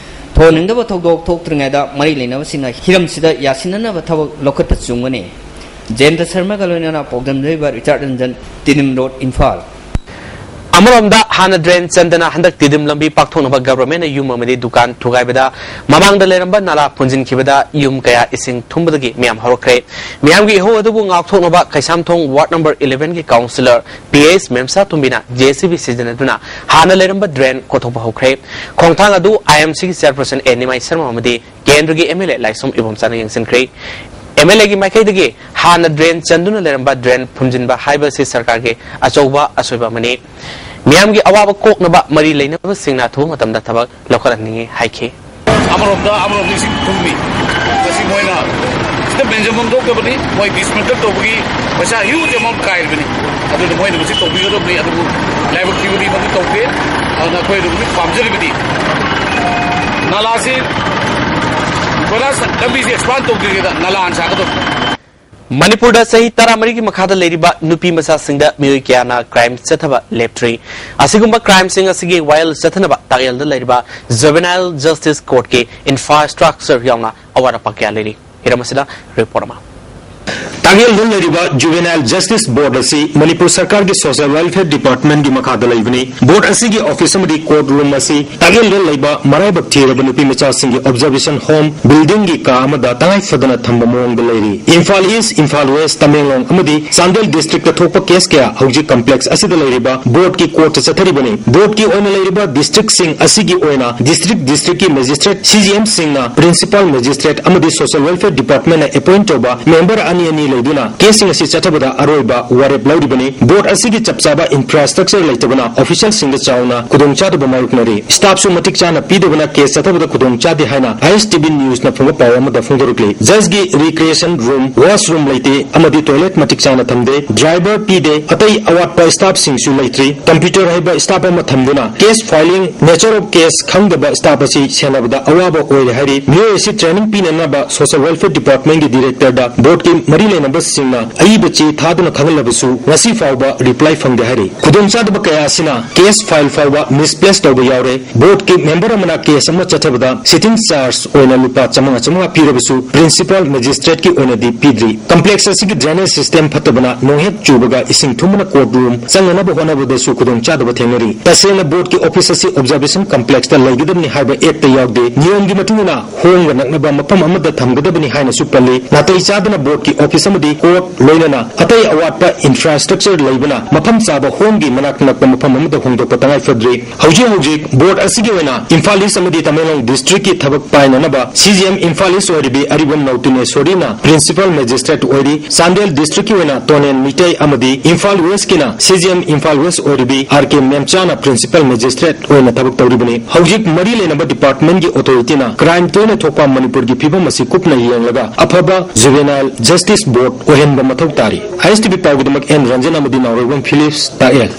ꯊꯣꯟꯅꯤꯡꯗꯕ ꯊꯧꯗꯣꯛ ꯊꯣꯛꯇ꯭ꯔꯤꯉꯩꯗ ꯃꯔꯤ ꯂꯩꯅꯕꯁꯤꯡꯅ ꯍꯤꯔꯝꯁꯤꯗ ꯌꯥꯁꯤꯟꯅꯅꯕ ꯊꯕꯛ ꯂꯧꯈꯠꯄ ꯆꯨꯝꯒꯅꯤ꯫ ꯖꯌꯟꯇ ꯁꯔꯃꯒ ꯂꯣꯏꯅꯅ ꯄꯥꯎꯗꯝꯖꯔꯤꯕ ꯔꯤꯆꯥꯔꯗ ꯔꯟꯖꯟ, ꯇꯤꯗꯤꯝ ꯔꯣꯗ, ꯏꯝꯐꯥꯜ꯫ ꯑꯃꯔꯣꯝꯗ ꯍꯥꯟꯅ ꯗ꯭ꯔꯦꯟ ꯆꯟꯗꯅ ꯍꯟꯗꯛ ꯇꯤꯗꯤꯝ ꯂꯝꯕꯤ ꯄꯥꯛꯊꯣꯛꯅꯕ ꯒꯚꯔꯟꯃꯦꯟꯠꯅ ꯌꯨꯝ ꯑꯃꯗꯤ ꯗꯨꯀꯥꯟ ꯊꯨꯒꯥꯏꯕꯗ ꯃꯃꯥꯡꯗ ꯂꯩꯔꯝꯕ ꯅꯥꯂꯥ ꯐꯨꯟꯖꯤꯟꯈꯤꯕꯗ ꯌꯨꯝ ꯀꯌꯥ ꯏꯁꯤꯡ ꯊꯨꯝꯕꯗꯒꯤ ꯃꯤꯌꯥꯝ ꯍꯧꯔꯛꯈ꯭ꯔꯦ꯫ ꯃꯤꯌꯥꯝꯒꯤ ꯏꯍꯧ ꯑꯗꯨꯕꯨ ꯉꯥꯛꯊꯣꯛꯅꯕ ꯀꯩꯁꯥꯝꯊꯣꯡ ꯋꯥꯔꯗ ꯅꯝꯕꯔ ꯏꯂꯦꯚꯦꯟꯒꯤ ꯀꯥꯎꯟꯁꯤꯂꯔ ꯄꯤ ꯑꯩꯆ ꯃꯦꯝꯁꯥ ꯇꯣꯝꯕꯤꯅ ꯖꯦ ꯁꯤ ꯕꯤ ꯁꯤꯖꯤꯟꯅꯗꯨꯅ ꯍꯥꯟꯅ ꯂꯩꯔꯝꯕ ꯗ꯭ꯔꯦꯟ ꯀꯣꯊꯣꯛꯄ ꯍꯧꯈ꯭ꯔꯦ꯫ ꯈꯣꯡꯊꯥꯡ ꯑꯗꯨ ꯑꯥꯏ ꯑꯦꯝ ꯁꯤꯒꯤ ꯆꯦꯌꯔꯄꯔꯁꯟ ꯑꯦ ꯅꯤꯃꯥꯏ ꯁꯔꯃ ꯑꯃꯗꯤ ꯀꯦꯟꯗ꯭ꯔꯒꯤ ꯑꯦꯝ ꯑꯦꯜ ꯑꯦ ꯂꯥꯏꯁ꯭ꯔꯝ ꯏꯕꯣꯝꯆꯥꯅ ꯌꯦꯡꯁꯤꯟꯈ꯭ꯔꯦ꯫ ꯑꯦꯝ ꯑꯦꯜ ꯑꯦꯒꯤ ꯃꯥꯏꯀꯩꯗꯒꯤ ꯍꯥꯟꯅ ꯗ꯭ꯔꯦꯟ ꯆꯟꯗꯨꯅ ꯂꯩꯔꯝꯕ ꯗ꯭ꯔꯦꯟ ꯐꯨꯝꯖꯤꯟꯕ ꯍꯥꯏꯕ ꯑꯁꯤ ꯁꯔꯀꯥꯔꯒꯤ ꯑꯆꯧꯕ ꯑꯁꯣꯏꯕ ꯑꯃꯅꯤ꯫ ꯃꯤꯌꯥꯝꯒꯤ ꯑꯋꯥꯕ ꯀꯣꯛꯅꯕ ꯃꯔꯤ ꯂꯩꯅꯕꯁꯤꯡꯅ ꯑꯊꯨꯕ ꯃꯇꯝꯗ ꯊꯕꯛ ꯂꯧꯈꯠꯍꯟꯅꯤꯡꯏ ꯍꯥꯏꯈꯤ꯫ ꯑꯃꯔꯣꯝꯗ ꯑꯃꯔꯣꯝꯗ ꯏꯁꯤꯡ ꯊꯨꯝꯃꯤ꯫ ꯃꯁꯤ ꯃꯣꯏꯅ ꯁꯤꯗ ꯃꯦꯟꯁꯤꯟꯐꯝ ꯊꯣꯛꯇꯕꯅꯤ꯫ ꯃꯣꯏ ꯗꯤꯁꯃꯦꯟꯇꯜ ꯇꯧꯕꯒꯤ ꯄꯩꯁꯥ ꯍ꯭ꯌꯨꯖ ꯑꯦꯃꯥꯎꯟ ꯀꯥꯏꯔꯤꯕꯅꯤ꯫ ꯑꯗꯨꯅ ꯃꯣꯏꯅ ꯃꯁꯤ ꯇꯧꯕꯤꯒꯗꯕꯅꯤ꯫ ꯑꯗꯨꯕꯨ ꯂꯥꯏꯕꯛ ꯊꯤꯕꯗꯤ ꯃꯗꯨ ꯇꯧꯗꯦ꯫ ꯑꯗꯨꯅ ꯑꯩꯈꯣꯏ ꯑꯗꯨꯝ ꯄꯥꯝꯖꯔꯤꯕꯗꯤ ꯅꯥꯂꯥꯁꯤ ꯀꯣꯏꯂꯥꯁ ꯂꯝꯕꯤꯁꯤ ꯑꯦꯛꯁꯄꯥꯟ ꯇꯧꯗ꯭ꯔꯤꯉꯩꯗ ꯅꯥꯂꯥ ꯍꯥꯟꯅ ꯁꯥꯒꯗꯕꯅꯤ꯫ ꯃꯅꯤꯄꯨꯔꯗ ꯆꯍꯤ ꯇꯔꯥꯃꯔꯤꯒꯤ ꯃꯈꯥꯗ ꯂꯩꯔꯤꯕ ꯅꯨꯄꯤ ꯃꯆꯥꯁꯤꯡꯗ ꯃꯤꯑꯣꯏ ꯀꯌꯥꯅ ꯀ꯭ꯔꯥꯏꯝ ꯆꯠꯊꯕ ꯂꯦꯞꯇ꯭ꯔꯤ꯫ ꯑꯁꯤꯒꯨꯝꯕ ꯀ꯭ꯔꯥꯏꯝꯁꯤꯡ ꯑꯁꯤꯒꯤ ꯋꯥꯌꯦꯜ ꯆꯠꯊꯅꯕ ꯇꯥꯛꯌꯦꯜꯗ ꯂꯩꯔꯤꯕ ꯖꯨꯕꯦꯅꯥꯏꯜ ꯖꯁꯇꯤꯁ ꯀꯣꯔꯠꯀꯤ ꯏꯟꯐ꯭ꯔꯥꯁ꯭ꯇ꯭ꯔꯛꯆꯔ ꯌꯥꯎꯅ ꯑꯋꯥꯠ ꯑꯄꯥ ꯀꯌꯥ ꯂꯩꯔꯤ꯫ ꯍꯤꯔꯝ ꯑꯁꯤꯗ ꯔꯤꯄꯣꯔꯠ ꯑꯃ꯫ ꯇꯥꯛꯌꯦꯜꯗ ꯂꯩꯔꯤꯕ Juvenile Justice Board ꯑꯁꯤ ꯃꯅꯤꯄꯨꯔ ꯁꯔꯀꯥꯔꯒꯤ Social Welfare Departmentꯀꯤ ꯃꯈꯥꯗ ꯂꯩꯕꯅꯤ꯫ Board ꯑꯁꯤꯒꯤ office ꯑꯃꯗꯤ court room ꯑꯁꯤ ꯇꯥꯛꯌꯦꯜꯗ ꯂꯩꯕ ꯃꯔꯥꯏꯕꯛ ꯊꯤꯔꯕ ꯅꯨꯄꯤ ꯃꯆꯥꯁꯤꯡꯒꯤ observation home buildingꯒꯤ ꯀꯥ ꯑꯃꯗ ꯇꯉꯥꯏ ꯐꯗꯅ ꯊꯝꯕ ꯃꯑꯣꯡꯗ ꯂꯩꯔꯤ꯫ ꯏꯝꯐꯥꯜ East, ꯏꯝꯐꯥꯜ West, ꯇꯃꯦꯡꯂꯣꯡ ꯑꯃꯗꯤ ꯆꯥꯟꯗꯦꯜ districtꯇ ꯊꯣꯛꯄ case ꯀꯌꯥ ꯍꯧꯖꯤꯛ complex ꯑꯁꯤꯗ ꯂꯩꯔꯤꯕ boardꯀꯤ courtꯇ ꯆꯠꯊꯔꯤꯕꯅꯤ꯫ Boardꯀꯤ ꯑꯣꯏꯅ ꯂꯩꯔꯤꯕ districtꯁꯤꯡ ꯑꯁꯤꯒꯤ ꯑꯣꯏꯅ district districtꯀꯤ magistrate, CGMꯁꯤꯡꯅ principal magistrate ꯑꯃꯗꯤ Social Welfare Departmentꯅ appoint ꯇꯧꯕ member ꯑꯅꯤ ꯑꯅꯤ ꯂꯩꯗꯨꯅ caseꯁꯤꯡ ꯑꯁꯤ ꯆꯠꯊꯕꯗ ꯑꯔꯣꯏꯕ ꯋꯥꯔꯦꯞ ꯂꯧꯔꯤꯕꯅꯤ꯫ Board ꯑꯁꯤꯒꯤ ꯆꯞ ꯆꯥꯕ infrastructure ꯂꯩꯇꯕꯅ officialꯁꯤꯡꯗ ꯆꯥꯎꯅ ꯈꯨꯗꯣꯡꯆꯥꯗꯕ ꯃꯥꯌꯣꯛꯅꯔꯤ꯫ Staffꯁꯨ ꯃꯇꯤꯛ ꯆꯥꯅ ꯄꯤꯗꯕꯅ case ꯆꯠꯊꯕꯗ ꯈꯨꯗꯣꯡꯆꯥꯗꯦ ꯍꯥꯏꯅ ISTV Newsꯅ ꯐꯣꯡꯕ ꯄꯥꯎ ꯑꯃꯗ ꯐꯣꯡꯗꯣꯔꯛꯂꯤ꯫ Judgeꯀꯤ recreation room, washroom ꯂꯩꯇꯦ ꯑꯃꯗꯤ toilet ꯃꯇꯤꯛ ꯆꯥꯅ ꯊꯝꯗꯦ꯫ Driver ꯄꯤꯗꯦ꯫ ꯑꯇꯩ ꯑꯋꯥꯠꯄ staffꯁꯤꯡꯁꯨ ꯂꯩꯇ꯭ꯔꯤ꯫ Computer ꯍꯩꯕ staff ꯑꯃ ꯊꯝꯗꯨꯅ case filing, nature of case ꯈꯪꯗꯕ staff ꯑꯁꯤ ꯁꯦꯟꯅꯕꯗ ꯑꯋꯥꯕ ꯑꯣꯏꯔꯦ ꯍꯥꯏꯔꯤ꯫ ꯃꯤꯑꯣꯏ ꯑꯁꯤ training ꯄꯤꯅꯅꯕ Social Welfare Departmentꯀꯤ directorꯗ boardꯀꯤ ꯃꯔꯤ ꯂꯩꯅꯕꯁꯤꯡꯅ ꯑꯏꯕ ꯆꯦ ꯊꯥꯗꯨꯅ ꯈꯪꯍꯜꯂꯕꯁꯨ ꯉꯁꯤ ꯐꯥꯎꯕ reply ꯐꯪꯗꯦ ꯍꯥꯏꯔꯤ꯫ ꯈꯨꯗꯣꯡꯆꯥꯗꯕ ꯀꯌꯥ ꯑꯁꯤꯅ case file ꯐꯥꯎꯕ misplace ꯇꯧꯕ ꯌꯥꯎꯔꯦ꯫ Boardꯀꯤ member ꯑꯃꯅ case ꯑꯃ ꯆꯠꯊꯕꯗ sitting charge ꯑꯣꯏꯅ ꯂꯨꯄꯥ ꯆꯥꯃꯉꯥ ꯆꯥꯃꯉꯥ ꯄꯤꯔꯕꯁꯨ principal magistrateꯀꯤ ꯑꯣꯏꯅꯗꯤ ꯄꯤꯗ꯭ꯔꯤ꯫ Complex ꯑꯁꯤꯒꯤ drainage system ꯐꯠꯇꯕꯅ ꯅꯣꯡ ꯍꯦꯛ ꯆꯨꯕꯒ ꯏꯁꯤꯡ ꯊꯨꯝꯕꯅ court room ꯆꯪꯅꯅꯕ ꯍꯣꯠꯅꯕꯗꯁꯨ ꯈꯨꯗꯣꯡꯆꯥꯗꯕ ꯊꯦꯡꯅꯔꯤ꯫ ꯇꯁꯦꯡꯅ boardꯀꯤ office ꯑꯁꯤ observation complexꯇ ꯂꯩꯒꯗꯕꯅꯤ ꯍꯥꯏꯕ actꯇ ꯌꯥꯎꯗꯦ꯫ ꯅꯤꯌꯣꯝꯒꯤ ꯃꯇꯨꯡ ꯏꯟꯅ ꯍꯣꯡꯒ ꯅꯛꯅꯕ ꯃꯐꯝ ꯑꯃꯗ ꯊꯝꯒꯗꯕꯅꯤ ꯍꯥꯏꯅꯁꯨ ꯄꯜꯂꯤ꯫ ꯅꯥꯇꯩ ꯆꯥꯗꯅ boardꯀꯤ office ꯑꯃꯗꯤ court ꯂꯣꯏꯅꯅ ꯑꯇꯩ ꯑꯋꯥꯠꯄ infrastructure ꯂꯩꯕꯅ ꯃꯐꯝ ꯆꯥꯕ homeꯒꯤ ꯃꯅꯥꯛ ꯅꯛꯄ ꯃꯐꯝ ꯑꯃꯗ ꯍꯣꯡꯗꯣꯛꯄ ꯇꯉꯥꯏ ꯐꯗ꯭ꯔꯤ꯫ ꯍꯧꯖꯤꯛ ꯍꯧꯖꯤꯛ board ꯑꯁꯤꯒꯤ ꯑꯣꯏꯅ ꯏꯝꯐꯥꯜ East ꯑꯃꯗꯤ ꯇꯃꯦꯡꯂꯣꯡ districtꯀꯤ ꯊꯕꯛ ꯄꯥꯏꯅꯅꯕ CGM ꯏꯝꯐꯥꯜ East ꯑꯣꯏꯔꯤꯕꯤ ꯑꯔꯤꯕꯝ ꯅꯧꯇꯤꯅꯦꯁꯣꯔꯤꯅ principal magistrate ꯑꯣꯏꯔꯤ꯫ ꯆꯥꯟꯗꯦꯜ districtꯀꯤ ꯑꯣꯏꯅ ꯇꯣꯅꯦꯟ ꯃꯤꯇꯩ ꯑꯃꯗꯤ Imphal Westꯀꯤꯅ CGM Imphal West ꯑꯣꯏꯔꯤꯕꯤ R K ꯃꯦꯝꯆꯥꯅ principal magistrate ꯑꯣꯏꯅ ꯊꯕꯛ ꯇꯧꯔꯤꯕꯅꯤ꯫ ꯍꯧꯖꯤꯛ ꯃꯔꯤ ꯂꯩꯅꯕ departmentꯀꯤ authorityꯅ crime ꯇꯣꯏꯅ ꯊꯣꯛꯄ ꯃꯅꯤꯄꯨꯔꯒꯤ ꯐꯤꯕꯝ ꯑꯁꯤ ꯀꯨꯞꯅ ꯌꯦꯡꯂꯒ ꯑꯐꯕ Juvenile Justice Board ꯑꯣꯏꯍꯟꯕ ꯃꯊꯧ ꯇꯥꯔꯤ꯫ ISTV ꯄꯥꯎꯒꯤꯗꯃꯛ N ꯔꯟꯖꯟ ꯑꯃꯗꯤ ꯅꯥꯎꯔꯦꯝꯕꯝ ꯐꯤꯂꯤꯞꯁ, ꯇꯥꯛꯌꯦꯜ꯫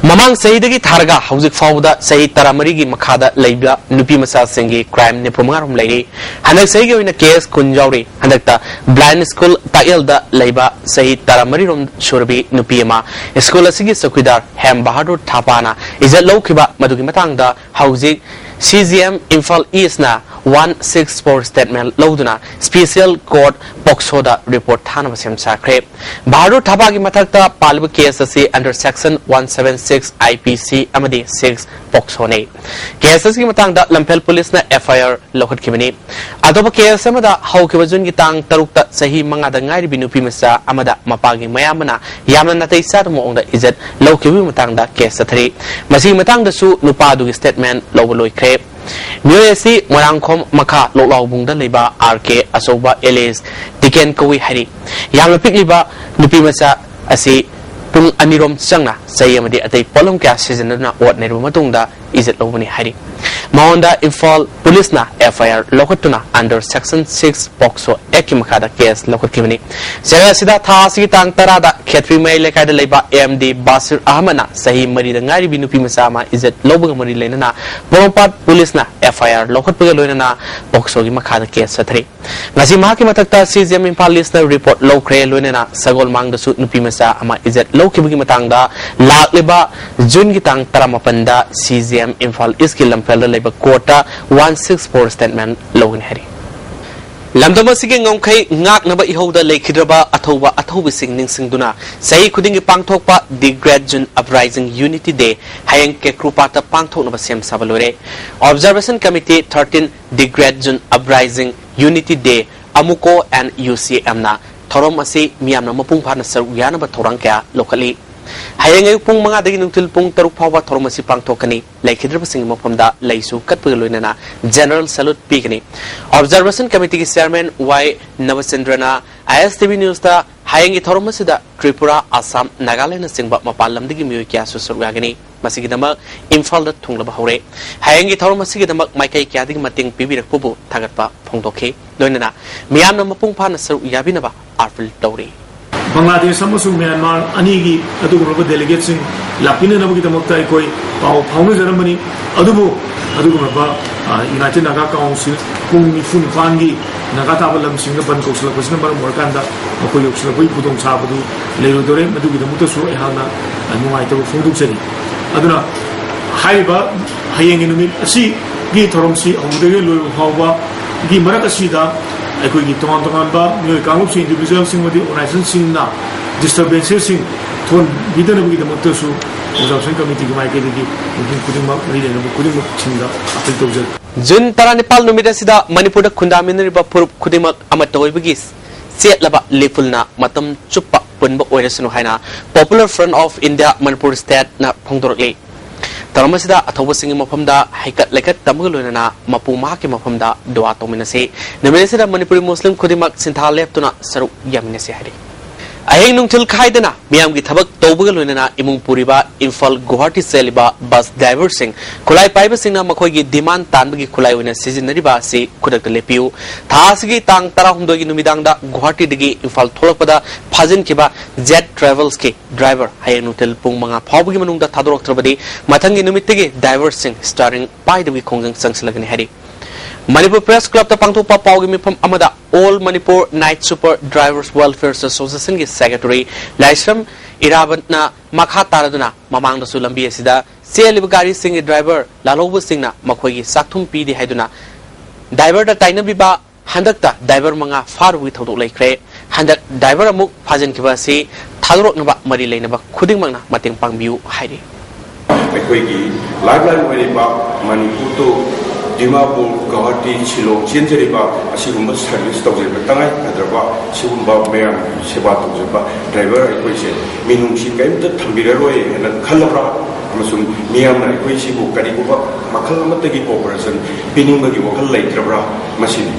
ꯃꯃꯥꯡ ꯆꯍꯤꯗꯒꯤ ꯊꯥꯔꯒ ꯍꯧꯖꯤꯛ ꯐꯥꯎꯕꯗ ꯆꯍꯤ ꯇꯔꯥꯃꯔꯤꯒꯤ ꯃꯈꯥꯗ ꯂꯩꯕ ꯅꯨꯄꯤ ꯃꯆꯥꯁꯤꯡꯒꯤ crime ꯅꯤꯐꯨ ꯃꯉꯥ ꯔꯣꯝ ꯂꯩꯔꯤ꯫ ꯍꯟꯗꯛ ꯆꯍꯤꯒꯤ ꯑꯣꯏꯅ case ꯀꯨꯟ ꯌꯥꯎꯔꯤ꯫ ꯍꯟꯗꯛꯇ Blind School ꯇꯥꯛꯌꯦꯜꯗ ꯂꯩꯕ ꯆꯍꯤ ꯇꯔꯥꯃꯔꯤ ꯔꯣꯝ ꯁꯨꯔꯕꯤ ꯅꯨꯄꯤ ꯑꯃ school ꯑꯁꯤꯒꯤ ꯆꯧꯀꯤꯗꯥꯔ ꯍꯦꯝ ꯕꯍꯥꯗꯨꯔ ꯊꯥꯄꯥꯅ ꯏꯖꯠ ꯂꯧꯈꯤꯕ ꯃꯗꯨꯒꯤ ꯃꯇꯥꯡꯗ ꯍꯧꯖꯤꯛ CGM Imphal Eastꯅ one six four statement ꯂꯧꯗꯨꯅ special court POCSOꯗ report ꯊꯥꯅꯕ ꯁꯦꯝ ꯁꯥꯈ꯭ꯔꯦ꯫ ꯕꯍꯥꯗꯨꯔ ꯊꯥꯕꯥꯒꯤ ꯃꯊꯛꯇ ꯄꯥꯜꯂꯤꯕ case ꯑꯁꯤ under section one seven six IPC ꯑꯃꯗꯤ six POCSOꯅꯤ꯫ Case ꯑꯁꯤꯒꯤ ꯃꯇꯥꯡꯗ ꯂꯝꯐꯦꯜ ꯄꯨꯂꯤꯁꯅ FIR ꯂꯧꯈꯠꯈꯤꯕꯅꯤ꯫ ꯑꯇꯣꯞꯄ case ꯑꯃꯗ ꯍꯧꯈꯤꯕ ꯖꯨꯟꯒꯤ ꯇꯥꯡ ꯇꯔꯨꯛꯇ ꯆꯍꯤ ꯃꯉꯥꯗ ꯉꯥꯏꯔꯤꯕꯤ ꯅꯨꯄꯤ ꯃꯆꯥ ꯑꯃꯗ ꯃꯄꯥꯒꯤ ꯃꯌꯥꯝꯕꯅ ꯌꯥꯝꯅ ꯅꯥꯇꯩ ꯆꯥꯗꯕ ꯃꯑꯣꯡꯗ ꯏꯖꯠ ꯂꯧꯈꯤꯕꯒꯤ ꯃꯇꯥꯡꯗ case ꯆꯠꯊꯔꯤ꯫ ꯃꯁꯤꯒꯤ ꯃꯇꯥꯡꯗꯁꯨ ꯅꯨꯄꯥ ꯑꯗꯨꯒꯤ statement ꯂꯧꯕ ꯂꯣꯏꯈ꯭ꯔꯦ꯫ ꯃꯤꯑꯣꯏ ꯑꯁꯤ ꯃꯣꯏꯔꯥꯡꯈꯣꯝ ꯃꯈꯥ ꯂꯣꯛꯂꯥꯎꯕꯨꯡꯗ ꯂꯩꯕ RK ꯑꯆꯧꯕ alias ꯇꯤꯀꯦꯟ ꯀꯧꯏ ꯍꯥꯏꯔꯤ꯫ ꯌꯥꯝꯅ ꯄꯤꯛꯂꯤꯕ ꯅꯨꯄꯤ ꯃꯆꯥ ꯑꯁꯤ ꯄꯨꯡ ꯑꯅꯤꯔꯣꯝ ꯆꯪꯅ ꯆꯩ ꯑꯃꯗꯤ ꯑꯇꯩ ꯄꯣꯠꯂꯝ ꯀꯌꯥ ꯁꯤꯖꯤꯟꯅꯗꯨꯅ ꯑꯣꯠ ꯅꯩꯔꯨꯕ ꯃꯇꯨꯡꯗ ꯏꯖꯠ ꯂꯧꯕꯅꯤ ꯍꯥꯏꯔꯤ꯫ ꯃꯉꯣꯟꯗ ꯏꯝꯐꯥꯜ ꯄꯨꯂꯤꯁꯅ FIR ꯂꯧꯈꯠꯇꯨꯅ under section six POCSO Actꯀꯤ ꯃꯈꯥꯗ case ꯂꯧꯈꯠꯈꯤꯕꯅꯤ꯫ ꯆꯌꯣꯜ ꯑꯁꯤꯗ ꯊꯥ ꯑꯁꯤꯒꯤ ꯇꯥꯡ ꯇꯔꯥꯗ ꯈꯦꯇ꯭ꯔꯤ ꯃꯌꯥꯏ ꯂꯩꯀꯥꯏꯗ ꯂꯩꯕ MD ꯕꯥꯁꯤꯔ ꯑꯍꯃꯗꯅ ꯆꯍꯤ ꯃꯔꯤꯗ ꯉꯥꯏꯔꯤꯕꯤ ꯅꯨꯄꯤ ꯃꯆꯥ ꯑꯃ ꯏꯖꯠ ꯂꯧꯕꯒ ꯃꯔꯤ ꯂꯩꯅꯅ ꯄꯣꯔꯣꯝꯄꯥꯠ ꯄꯨꯂꯤꯁꯅ FIR ꯂꯧꯈꯠꯄꯒ ꯂꯣꯏꯅꯅ POCSOꯒꯤ ꯃꯈꯥꯗ case ꯆꯠꯊꯔꯤ꯫ ꯉꯁꯤ ꯃꯍꯥꯛꯀꯤ ꯃꯊꯛꯇ CJM ꯏꯝꯐꯥꯜ ꯏꯁꯅ report ꯂꯧꯈ꯭ꯔꯦ, ꯂꯣꯏꯅꯅ ꯁꯒꯣꯜꯃꯥꯡꯗꯁꯨ ꯅꯨꯄꯤ ꯃꯆꯥ ꯑꯃ ꯏꯖꯠ ꯂꯧꯈꯤꯕꯒꯤ ꯃꯇꯥꯡꯗ ꯂꯥꯛꯂꯤꯕ ꯖꯨꯟꯒꯤ ꯇꯥꯡ ꯇꯔꯥꯃꯥꯄꯟꯗ CJM ꯏꯝꯐꯥꯜ ꯏꯁꯀꯤ ꯂꯝꯐꯦꯜꯗ ꯂꯩꯕ courtꯇ one six four statement ꯂꯧꯒꯅꯤ ꯍꯥꯏꯔꯤ꯫ ꯂꯝꯗꯝ ꯑꯁꯤꯒꯤ ꯉꯝꯈꯩ ꯉꯥꯛꯅꯕ ꯏꯍꯧꯗ ꯂꯩꯈꯤꯗ꯭ꯔꯕ ꯑꯊꯧꯕ ꯑꯊꯧꯕꯤꯁꯤꯡ ꯅꯤꯡꯁꯤꯡꯗꯨꯅ ꯆꯍꯤ ꯈꯨꯗꯤꯡꯒꯤ ꯄꯥꯡꯊꯣꯛꯄ The Great June Uprising Unity Day ꯍꯌꯦꯡ ꯀꯦꯀ꯭ꯔꯨꯄꯥꯠꯇ ꯄꯥꯡꯊꯣꯛꯅꯕ ꯁꯦꯝ ꯁꯥꯕ ꯂꯣꯏꯔꯦ꯫ Observation Committee thirteen, The Great June Uprising, Unity Day, AMUCO and UCMꯅ ꯊꯧꯔꯝ ꯑꯁꯤ ꯃꯤꯌꯥꯝꯅ ꯃꯄꯨꯡ ꯐꯥꯅ ꯁꯔꯨꯛ ꯌꯥꯅꯕ ꯊꯧꯔꯥꯡ ꯀꯌꯥ ꯂꯧꯈꯠꯂꯤ꯫ ꯍꯌꯦꯡ ꯑꯌꯨꯛ ꯄꯨꯡ ꯃꯉꯥꯗꯒꯤ ꯅꯨꯡꯊꯤꯜ ꯄꯨꯡ ꯇꯔꯨꯛ ꯐꯥꯎꯕ ꯊꯧꯔꯝ ꯑꯁꯤ ꯄꯥꯡꯊꯣꯛꯀꯅꯤ꯫ ꯂꯩꯈꯤꯗ꯭ꯔꯕꯁꯤꯡꯒꯤ ꯃꯐꯝꯗ ꯂꯩꯁꯨ ꯀꯠꯄꯒ ꯂꯣꯏꯅꯅ general salute ꯄꯤꯒꯅꯤ꯫ Observation Committeeꯒꯤ chairman ꯋꯥꯏ ꯅꯕꯆꯟꯗ꯭ꯔꯅ ISTV Newsꯇ ꯍꯌꯦꯡꯒꯤ ꯊꯧꯔꯝ ꯑꯁꯤꯗ ꯇ꯭ꯔꯤꯄꯨꯔꯥ, ꯑꯁꯥꯝ, ꯅꯥꯒꯥꯂꯦꯟꯗꯅꯆꯤꯡꯕ ꯃꯄꯥꯟ ꯂꯝꯗꯒꯤ ꯃꯤꯑꯣꯏ ꯀꯌꯥꯁꯨ ꯁꯔꯨꯛ ꯌꯥꯒꯅꯤ꯫ ꯃꯁꯤꯒꯤꯗꯃꯛ ꯏꯝꯐꯥꯜꯗ ꯊꯨꯡꯂꯕ ꯍꯧꯔꯦ꯫ ꯍꯌꯦꯡꯒꯤ ꯊꯧꯔꯝ ꯑꯁꯤꯒꯤꯗꯃꯛ ꯃꯥꯏꯀꯩ ꯀꯌꯥꯗꯒꯤ ꯃꯇꯦꯡ ꯄꯤꯕꯤꯔꯛꯄꯕꯨ ꯊꯥꯒꯠꯄ ꯐꯣꯡꯗꯣꯛꯈꯤ꯫ ꯂꯣꯏꯅꯅ ꯃꯤꯌꯥꯝꯅ ꯃꯄꯨꯡ ꯐꯥꯅ ꯁꯔꯨꯛ ꯌꯥꯕꯤꯅꯕ ꯑꯥꯄꯤꯜ ꯇꯧꯔꯤ꯫ ꯕꯪꯒ꯭ꯂꯥꯗꯦꯁ ꯑꯃꯁꯨꯡ ꯃ꯭ꯌꯥꯟꯃꯥꯔ ꯑꯅꯤꯒꯤ ꯑꯗꯨꯒꯨꯝꯂꯕ delegateꯁꯤꯡ ꯂꯥꯛꯄꯤꯅꯅꯕꯒꯤꯗꯃꯛꯇ ꯑꯩꯈꯣꯏ ꯄꯥꯎ ꯐꯥꯎꯅꯖꯔꯝꯕꯅꯤ꯫ ꯑꯗꯨꯕꯨ ꯑꯗꯨꯒꯨꯝꯂꯕ, ꯑ, United Naga Council ꯄꯨꯡ ꯅꯤꯐꯨ ꯅꯤꯄꯥꯟꯒꯤ ꯅꯥꯒꯥ ꯇꯥꯕ ꯂꯝꯁꯤꯡꯗ ꯕꯟ ꯀꯧꯁꯤꯜꯂꯛꯄꯁꯤꯅ ꯃꯔꯝ ꯑꯣꯏꯔꯀꯥꯟꯗ ꯃꯈꯣꯏ ꯌꯧꯁꯤꯜꯂꯛꯄꯒꯤ ꯈꯨꯗꯣꯡꯆꯥꯕꯗꯨ ꯂꯩꯔꯣꯏꯗꯧꯔꯦ꯫ ꯃꯗꯨꯒꯤꯗꯃꯛꯇꯁꯨ ꯑꯩꯍꯥꯛꯅ, ꯑ, ꯅꯨꯡꯉꯥꯏꯇꯕ ꯐꯣꯡꯗꯣꯛꯆꯔꯤ꯫ ꯑꯗꯨꯅ ꯍꯥꯏꯔꯤꯕ ꯍꯌꯦꯡꯒꯤ ꯅꯨꯃꯤꯠ ꯑꯁꯤ ꯒꯤ ꯊꯧꯔꯝꯁꯤ ꯍꯧꯕꯗꯒꯤ ꯂꯣꯏꯕ ꯐꯥꯎꯕꯒꯤ ꯃꯔꯛ ꯑꯁꯤꯗ ꯑꯩꯈꯣꯏꯒꯤ ꯇꯣꯉꯥꯟ ꯇꯣꯉꯥꯟꯕ ꯃꯤꯑꯣꯏ ꯀꯥꯡꯂꯨꯞꯁꯤꯡ, ꯏꯟꯗꯤꯚꯤꯖꯨꯋꯦꯜꯁꯤꯡ ꯑꯃꯗꯤ ꯑꯣꯔꯒꯅꯥꯏꯖꯦꯁꯟꯁꯤꯡꯅ ꯗꯤꯁꯇꯔꯕꯦꯟꯁꯦꯁꯁꯤꯡ ꯊꯣꯛꯍꯟꯕꯤꯗꯅꯕꯒꯤꯗꯃꯛꯇꯁꯨ ꯑꯣꯕꯖꯥꯔꯕꯦꯁꯟ ꯀꯃꯤꯇꯤꯒꯤ ꯃꯥꯏꯀꯩꯗꯒꯤ ꯃꯤꯄꯨꯝ ꯈꯨꯗꯤꯡꯃꯛ, ꯃꯔꯤ ꯂꯩꯅꯕ ꯈꯨꯗꯤꯡꯃꯛꯁꯤꯡꯗ ꯑꯄꯤꯜ ꯇꯧꯖꯔꯤ꯫ ꯖꯨꯟ ꯇꯔꯥꯅꯤꯄꯥꯜ ꯅꯨꯃꯤꯠ ꯑꯁꯤꯗ ꯃꯅꯤꯄꯨꯔꯗ ꯈꯨꯟꯗꯥꯃꯤꯟꯅꯔꯤꯕ ꯐꯨꯔꯨꯞ ꯈꯨꯗꯤꯡꯃꯛ ꯑꯃꯠꯇ ꯑꯣꯏꯕꯒꯤ ꯆꯦꯠꯂꯕ ꯂꯤꯄꯨꯜꯅ ꯃꯇꯝ ꯆꯨꯞꯄ ꯄꯨꯟꯕ ꯑꯣꯏꯔꯁꯅꯨ ꯍꯥꯏꯅ Popular Front of India Manipur Stateꯅ ꯐꯣꯡꯗꯣꯔꯛꯂꯤ꯫ ꯊꯧꯔꯝ ꯑꯁꯤꯗ ꯑꯊꯧꯕꯁꯤꯡꯒꯤ ꯃꯐꯝꯗ ꯍꯩꯀꯠ ꯂꯩꯀꯠ ꯇꯝꯕꯒ ꯂꯣꯏꯅꯅ ꯃꯄꯨ ꯃꯍꯥꯛꯀꯤ ꯃꯐꯝꯗ ꯗꯨꯋꯥ ꯇꯧꯃꯤꯟꯅꯁꯤ꯫ ꯅꯨꯃꯤꯠ ꯑꯁꯤꯗ ꯃꯅꯤꯄꯨꯔꯤ ꯃꯨꯁꯂꯤꯝ ꯈꯨꯗꯤꯡꯃꯛ ꯁꯤꯟꯊꯥ ꯂꯦꯞꯇꯨꯅ ꯁꯔꯨꯛ ꯌꯥꯃꯤꯟꯅꯁꯤ ꯍꯥꯏꯔꯤ꯫ ꯑꯍꯤꯡ ꯅꯨꯡꯊꯤꯜ ꯈꯥꯏꯗꯅ ꯃꯤꯌꯥꯝꯒꯤ ꯊꯕꯛ ꯇꯧꯕꯒ ꯂꯣꯏꯅꯅ ꯏꯃꯨꯡ ꯄꯨꯔꯤꯕ ꯏꯝꯐꯥꯜ ꯒꯨꯋꯥꯍꯥꯇꯤ ꯆꯦꯜꯂꯤꯕ ꯕꯁ ꯗ꯭ꯔꯥꯏꯚꯔꯁꯤꯡ, ꯈꯨꯠꯂꯥꯏ ꯄꯥꯏꯕꯁꯤꯡꯅ ꯃꯈꯣꯏꯒꯤ ꯗꯤꯃꯥꯟ ꯇꯥꯟꯕꯒꯤ ꯈꯨꯠꯂꯥꯏ ꯑꯣꯏꯅ ꯁꯤꯖꯤꯟꯅꯔꯤꯕ ꯑꯁꯤ ꯈꯨꯗꯛꯇ ꯂꯦꯞꯄꯤꯌꯨ꯫ ꯊꯥ ꯑꯁꯤꯒꯤ ꯇꯥꯡ ꯇꯔꯥꯍꯨꯝꯗꯣꯏꯒꯤ ꯅꯨꯃꯤꯗꯥꯡꯗ ꯒꯨꯋꯥꯍꯥꯇꯤꯗꯒꯤ ꯏꯝꯐꯥꯜ ꯊꯣꯛꯂꯛꯄꯗ ꯐꯥꯖꯤꯟꯈꯤꯕ ꯖꯦꯠ ꯇ꯭ꯔꯥꯚꯦꯜꯁꯀꯤ ꯗ꯭ꯔꯥꯏꯚꯔ ꯍꯌꯦꯡ ꯅꯨꯡꯊꯤꯜ ꯄꯨꯡ ꯃꯉꯥ ꯐꯥꯎꯕꯒꯤ ꯃꯅꯨꯡꯗ ꯊꯥꯗꯣꯔꯛꯇ꯭ꯔꯕꯗꯤ ꯃꯊꯪꯒꯤ ꯅꯨꯃꯤꯠꯇꯒꯤ ꯗ꯭ꯔꯥꯏꯚꯔꯁꯤꯡ ꯁ꯭ꯇꯤꯌꯥꯔꯤꯡ ꯄꯥꯏꯗꯕꯒꯤ ꯈꯣꯡꯖꯪ ꯆꯪꯁꯤꯜꯂꯒꯅꯤ ꯍꯥꯏꯔꯤ꯫ ꯃꯅꯤꯄꯨꯔ ꯄ꯭ꯔꯦꯁ ꯀ꯭ꯂꯕꯇ ꯄꯥꯡꯊꯣꯛꯄ ꯄꯥꯎꯒꯤ ꯃꯤꯐꯝ ꯑꯃꯗ All Manipur Night Super Drivers Welfare Associationꯒꯤ ꯁꯦꯀ꯭ꯔꯦꯇꯔꯤ ꯂꯥꯏꯁ꯭ꯔꯝ ꯏꯔꯥꯕꯠꯅ ꯃꯈꯥ ꯇꯥꯔꯗꯨꯅ ꯃꯃꯥꯡꯗꯁꯨ ꯂꯝꯕꯤ ꯑꯁꯤꯗ ꯆꯦꯜꯂꯤꯕ ꯒꯥꯔꯤꯁꯤꯡꯒꯤ ꯗ꯭ꯔꯥꯏꯚꯔ ꯂꯥꯜꯍꯧꯕꯁꯤꯡꯅ ꯃꯈꯣꯏꯒꯤ ꯆꯥꯛꯊꯨꯝ ꯄꯤꯗꯦ ꯍꯥꯏꯗꯨꯅ ꯗ꯭ꯔꯥꯏꯚꯔꯗ ꯇꯥꯏꯅꯕꯤꯕ, ꯍꯟꯗꯛꯇ ꯗ꯭ꯔꯥꯏꯚꯔ ꯃꯉꯥ ꯐꯥꯔꯨꯕꯒꯤ ꯊꯧꯗꯣꯛ ꯂꯩꯈ꯭ꯔꯦ꯫ ꯍꯟꯗꯛ ꯗ꯭ꯔꯥꯏꯚꯔ ꯑꯃꯨꯛ ꯐꯥꯖꯤꯟꯈꯤꯕ ꯑꯁꯤ ꯊꯥꯗꯣꯔꯛꯅꯕ ꯃꯔꯤ ꯂꯩꯅꯕ ꯈꯨꯗꯤꯡꯃꯛꯅ ꯃꯇꯦꯡ ꯄꯥꯡꯕꯤꯌꯨ ꯍꯥꯏꯔꯤ꯫ ꯑꯩꯈꯣꯏꯒꯤ ꯂꯥꯏꯐꯂꯥꯏꯟ ꯑꯣꯏꯔꯤꯕ ꯃꯅꯤꯄꯨꯔ ꯇꯨ ꯗꯤꯃꯥꯄꯨꯔ, ꯒꯧꯍꯥꯇꯤ, ꯁꯤꯂꯣꯡ ꯆꯦꯟꯖꯔꯤꯕ ꯑꯁꯤꯒꯨꯝꯕ ꯁꯔꯚꯤꯁ ꯇꯧꯖꯔꯤꯕ ꯇꯉꯥꯏ ꯐꯗ꯭ꯔꯕ ꯁꯤꯒꯨꯝꯕ ꯃꯌꯥꯝ ꯁꯦꯕꯥ ꯇꯧꯖꯕ ꯗ꯭ꯔꯥꯏꯚꯔ ꯑꯩꯈꯣꯏꯁꯦ ꯃꯤꯅꯨꯡꯁꯤ ꯀꯔꯤꯝꯇ ꯊꯝꯕꯤꯔꯔꯣꯏ ꯍꯥꯏꯅ ꯈꯜꯂꯕ꯭ꯔꯥ? ꯑꯃꯁꯨꯡ ꯃꯤꯌꯥꯝꯅ ꯑꯩꯈꯣꯏꯁꯤꯕꯨ ꯀꯔꯤꯒꯨꯝꯕ ꯃꯈꯜ ꯑꯃꯠꯇꯒꯤ ꯀꯣꯑꯣꯄꯔꯦꯁꯟ ꯄꯤꯅꯤꯡꯕꯒꯤ ꯋꯥꯈꯜ ꯂꯩꯇ꯭ꯔꯕ꯭ꯔꯥ? ꯃꯁꯤꯅꯤ꯫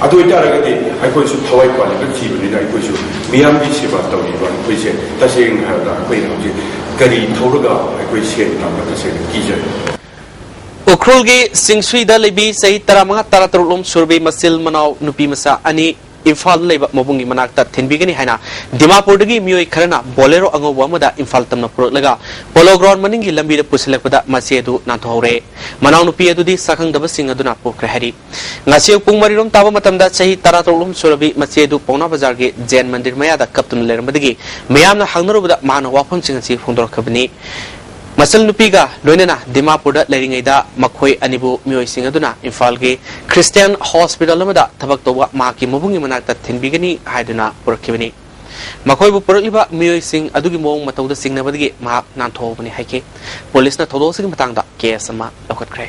ꯑꯗꯨ ꯑꯣꯏꯇꯥꯔꯒꯗꯤ ꯑꯩꯈꯣꯏꯁꯨ ꯊꯋꯥꯏ ꯄꯥꯜꯂꯤꯕ ꯖꯤꯕꯅꯤꯅ ꯑꯩꯈꯣꯏꯁꯨ ꯃꯤꯌꯥꯝꯒꯤ ꯁꯦꯕꯥ ꯇꯧꯔꯤꯕ ꯑꯩꯈꯣꯏꯁꯦ ꯇꯁꯦꯡꯅ ꯍꯥꯏꯔꯕꯗ ꯑꯩꯈꯣꯏꯅ ꯍꯧꯖꯤꯛ ꯒꯥꯔꯤ ꯊꯧꯔꯒ ꯑꯩꯈꯣꯏ ꯁꯦꯟ ꯇꯥꯟꯕ ꯇꯁꯦꯡꯅ ꯀꯤꯖꯔꯦ꯫ ꯎꯈ꯭ꯔꯨꯜꯒꯤ ꯆꯤꯡꯁꯨꯏꯗ ꯂꯩꯕꯤ ꯆꯍꯤ ꯇꯔꯥꯃꯉꯥ ꯇꯔꯥꯇꯔꯨꯛ ꯂꯣꯝ ꯁꯨꯔꯕꯤ ꯃꯆꯤꯜ ꯃꯅꯥꯎ ꯅꯨꯄꯤ ꯃꯆꯥ ꯑꯅꯤ ꯏꯝꯐꯥꯜꯗ ꯂꯩꯕ ꯃꯕꯨꯡꯒꯤ ꯃꯅꯥꯛꯇ ꯊꯤꯟꯕꯤꯒꯅꯤ ꯍꯥꯏꯅ ꯗꯤꯃꯥꯄꯨꯔꯗꯒꯤ ꯃꯤꯑꯣꯏ ꯈꯔꯅ ꯕꯣꯂꯦꯔꯣ ꯑꯉꯧꯕ ꯑꯃꯗ ꯏꯝꯐꯥꯜ ꯇꯝꯅ ꯄꯨꯔꯛꯂꯒ ꯄꯣꯂꯣ ꯒ꯭ꯔꯥꯎꯟ ꯃꯅꯤꯡꯒꯤ ꯂꯝꯕꯤꯗ ꯄꯨꯁꯤꯜꯂꯛꯄꯗ ꯃꯆꯦ ꯑꯗꯨ ꯅꯥꯟꯊꯣꯛꯍꯧꯔꯦ꯫ ꯃꯅꯥꯎꯅꯨꯄꯤ ꯑꯗꯨꯗꯤ ꯁꯛꯈꯪꯗꯕꯁꯤꯡ ꯑꯗꯨꯅ ꯄꯨꯈ꯭ꯔꯦ ꯍꯥꯏꯔꯤ꯫ ꯉꯁꯤ ꯑꯌꯨꯛ ꯄꯨꯡ ꯃꯔꯤ ꯔꯣꯝ ꯇꯥꯕ ꯃꯇꯝꯗ ꯆꯍꯤ ꯇꯔꯥꯇꯔꯨꯛ ꯂꯣꯝ ꯁꯨꯔꯕꯤ ꯃꯆꯦ ꯑꯗꯨ ꯄꯥꯎꯅꯥ ꯕꯖꯥꯔꯒꯤ ꯖꯦꯟ ꯃꯟꯗꯤꯔ ꯃꯌꯥꯗ ꯀꯞꯇꯨꯅ ꯂꯩꯔꯝꯕꯗꯒꯤ ꯃꯤꯌꯥꯝꯅ ꯍꯪꯅꯔꯨꯕꯗ ꯃꯍꯥꯛꯅ ꯋꯥꯐꯝꯁꯤꯡ ꯑꯁꯤ ꯐꯣꯡꯗꯣꯔꯛꯈꯤꯕꯅꯤ꯫ ꯃꯆꯜꯅꯨꯄꯤꯒ ꯂꯣꯏꯅꯅ ꯗꯤꯃꯥꯄꯨꯔꯗ ꯂꯩꯔꯤꯉꯩꯗ ꯃꯈꯣꯏ ꯑꯅꯤꯕꯨ ꯃꯤꯑꯣꯏꯁꯤꯡ ꯑꯗꯨꯅ ꯏꯝꯐꯥꯜꯒꯤ ꯈ꯭ꯔꯤꯁꯇꯤꯌꯥꯟ ꯍꯣꯁꯄꯤꯇꯥꯜ ꯑꯃꯗ ꯊꯕꯛ ꯇꯧꯕ ꯃꯍꯥꯛꯀꯤ ꯃꯕꯨꯡꯒꯤ ꯃꯅꯥꯛꯇ ꯊꯤꯟꯕꯤꯒꯅꯤ ꯍꯥꯏꯗꯨꯅ ꯄꯨꯔꯛꯈꯤꯕꯅꯤ꯫ ꯃꯈꯣꯏꯕꯨ ꯄꯨꯔꯛꯂꯤꯕ ꯃꯤꯑꯣꯏꯁꯤꯡ ꯑꯗꯨꯒꯤ ꯃꯑꯣꯡ ꯃꯇꯧꯗ ꯆꯤꯡꯅꯕꯗꯒꯤ ꯃꯍꯥꯛ ꯅꯥꯟꯊꯣꯛꯍꯧꯕꯅꯤ ꯍꯥꯏꯈꯤ꯫ ꯄꯨꯂꯤꯁꯅ ꯊꯧꯗꯣꯛ ꯑꯁꯤꯒꯤ ꯃꯇꯥꯡꯗ ꯀꯦꯁ ꯑꯃ ꯂꯧꯈꯠꯈ꯭ꯔꯦ꯫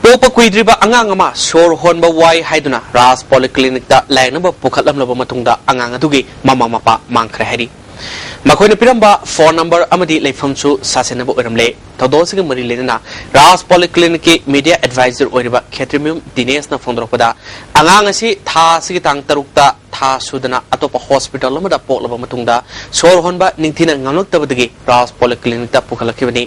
ꯄꯣꯛꯄ ꯀꯨꯏꯗ꯭ꯔꯤꯕ ꯑꯉꯥꯡ ꯑꯃ ꯁꯣꯔ ꯍꯣꯟꯕ ꯋꯥꯏ ꯍꯥꯏꯗꯨꯅ ꯔꯥꯖ ꯄꯣꯂꯤꯀ꯭ꯂꯤꯅꯤꯛꯇ ꯂꯥꯌꯦꯡꯅꯕ ꯄꯨꯈꯠꯂꯝꯂꯕ ꯃꯇꯨꯡꯗ ꯑꯉꯥꯡ ꯑꯗꯨꯒꯤ ꯃꯃꯥ ꯃꯄꯥ ꯃꯥꯡꯈ꯭ꯔꯦ ꯍꯥꯏꯔꯤ꯫ ꯃꯈꯣꯏꯅ ꯄꯤꯔꯝꯕ ꯐꯣꯟ ꯅꯝꯕꯔ ꯑꯃꯗꯤ ꯂꯩꯐꯝꯁꯨ ꯁꯥꯁꯤꯟꯅꯕ ꯑꯣꯏꯔꯝꯂꯦ꯫ ꯊꯧꯗꯣꯛ ꯑꯁꯤꯒ ꯃꯔꯤ ꯂꯩꯅꯅ ꯔꯥꯖ ꯄꯣꯂꯤꯀ꯭ꯂꯤꯅꯤꯛꯀꯤ ꯃꯤꯗꯤꯌꯥ ꯑꯦꯗꯚꯥꯏꯖꯔ ꯑꯣꯏꯔꯤꯕ ꯈꯦꯇ꯭ꯔꯤꯃꯌꯨꯝ ꯗꯤꯅꯦꯁꯅ ꯐꯣꯡꯗꯣꯔꯛꯄꯗ, ꯑꯉꯥꯡ ꯑꯁꯤ ꯊꯥ ꯑꯁꯤꯒꯤ ꯇꯥꯡ ꯇꯔꯨꯛꯇ ꯊꯥ ꯁꯨꯗꯅ ꯑꯇꯣꯞꯄ ꯍꯣꯁꯄꯤꯇꯥꯜ ꯑꯃꯗ ꯄꯣꯛꯂꯕ ꯃꯇꯨꯡꯗ ꯁꯣꯔ ꯍꯣꯟꯕ ꯅꯤꯡꯊꯤꯅ ꯉꯝꯂꯛꯇꯕꯗꯒꯤ ꯔꯥꯖ ꯄꯣꯂꯤꯀ꯭ꯂꯤꯅꯤꯛꯇ ꯄꯨꯈꯠꯂꯛꯈꯤꯕꯅꯤ꯫